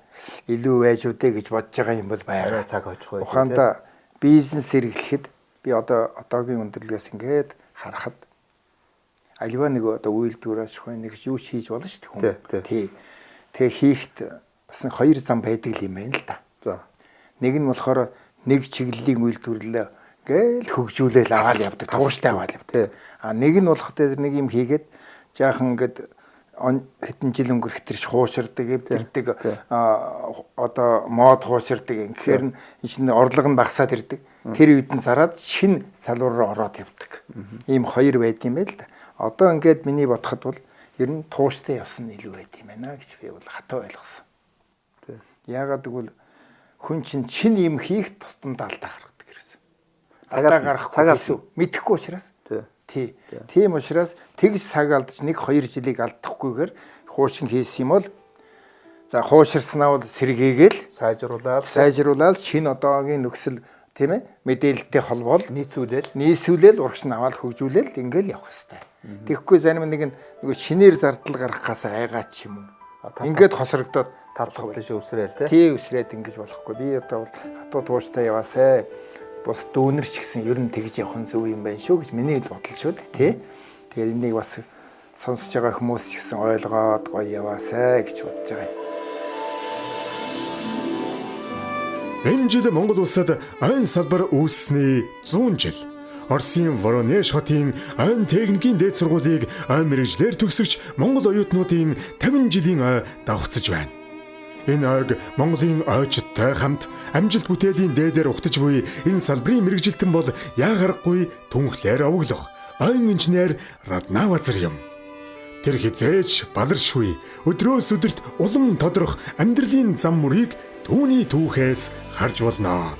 илүү байж үдэ гэж бодож байгаа юм бол байгаа. Арай цаг очих байх. Ухаандаа бизнес эргэлэхэд би одоо одоогийн өндөрлөгөөс ингээд харахад аливаа нэг одоо үйлдвэр ашиг нэг юу хийж болно шүү дээ хүн. Тий. Тэгээ хийхт бас нэг хоёр зам байдаг юм байна л да. За. Нэг нь болохоор нэг чиглэлийн үйлдвэрлэлээ ингээл хөгжүүлээл аваад явдаг, тууштай аваад явдаг. А нэг нь болох тэр нэг юм хийгээд жаахан ингээд хэдэн жил өнгөрөх тэр хууширдаг, эвдэрдэг, одоо мод хууширдаг. Ингэхээр нь шинэ орлого нь багасаад ирдэг. Тэр үед нь зараад шинэ салбар руу ороод явдаг. Ийм хоёр байд юм байл да. Одоо ингээд миний бодоход бол ер нь тууштай явсан нь илүү байд юм байна гэж би бол хатуу ойлгосон. Яагаад гэвэл хүн чинь шинэ юм хийх тутамд алдаа гаргадаг гэсэн. Алдаа гаргах цаг алдсан. Мэдэхгүй учраас. Тий. Тийм учраас тэгж цаг алдаж 1-2 жилийг алдахгүйгээр хуушин хийсэн юм бол за хууширснаа бол сэргээгээл сайжруулаад шинэ одоогийн нөхцөл тийм ээ мэдээлэлтэй холбоол нийцүүлээл урагш нь аваад хөгжүүлээл ингээл явах хэвээр. Тэгэхгүй зарим нэг нь нөгөө шинээр зардал гаргахаас айгаа ч юм уу. Ингээд хосрогдоод тал тийш өсрээл тий. Тий өсрээд ингэж болохгүй. Би одоо бол хатуу тууштай яваасай. Бус дүүнер ч гэсэн ер нь тэгж явах нь зөв юм байна шүү гэж миний л бодол шүү дээ, тий. Тэгээд энийг бас сонсож байгаа хүмүүс ч гэсэн ойлгоод гоё яваасай гэж бодож байгаа юм. Энэ жил Монгол улсад ойн салбар үүссэний 100 жил. Оросын Воронеж хотын ойн техникийн дээд сургуулийг ойн мэргэжлээр төгсөгч Монгол оюутнуудын 50 жилийн ой давхцаж байна. Энэ ойг Монголын ойчтой хамт амжилт бүтээлийн дээдээр угтаж буй энэ салбарын мэргэжилтэн бол яа гаргагүй түнхлээр овоглох ойн инженер Раднавазар юм. Тэр хизээж баларшгүй өдрөөс өдөрт улам тодрох амьдралын зам мөрийг түүний түүхээс харж болно.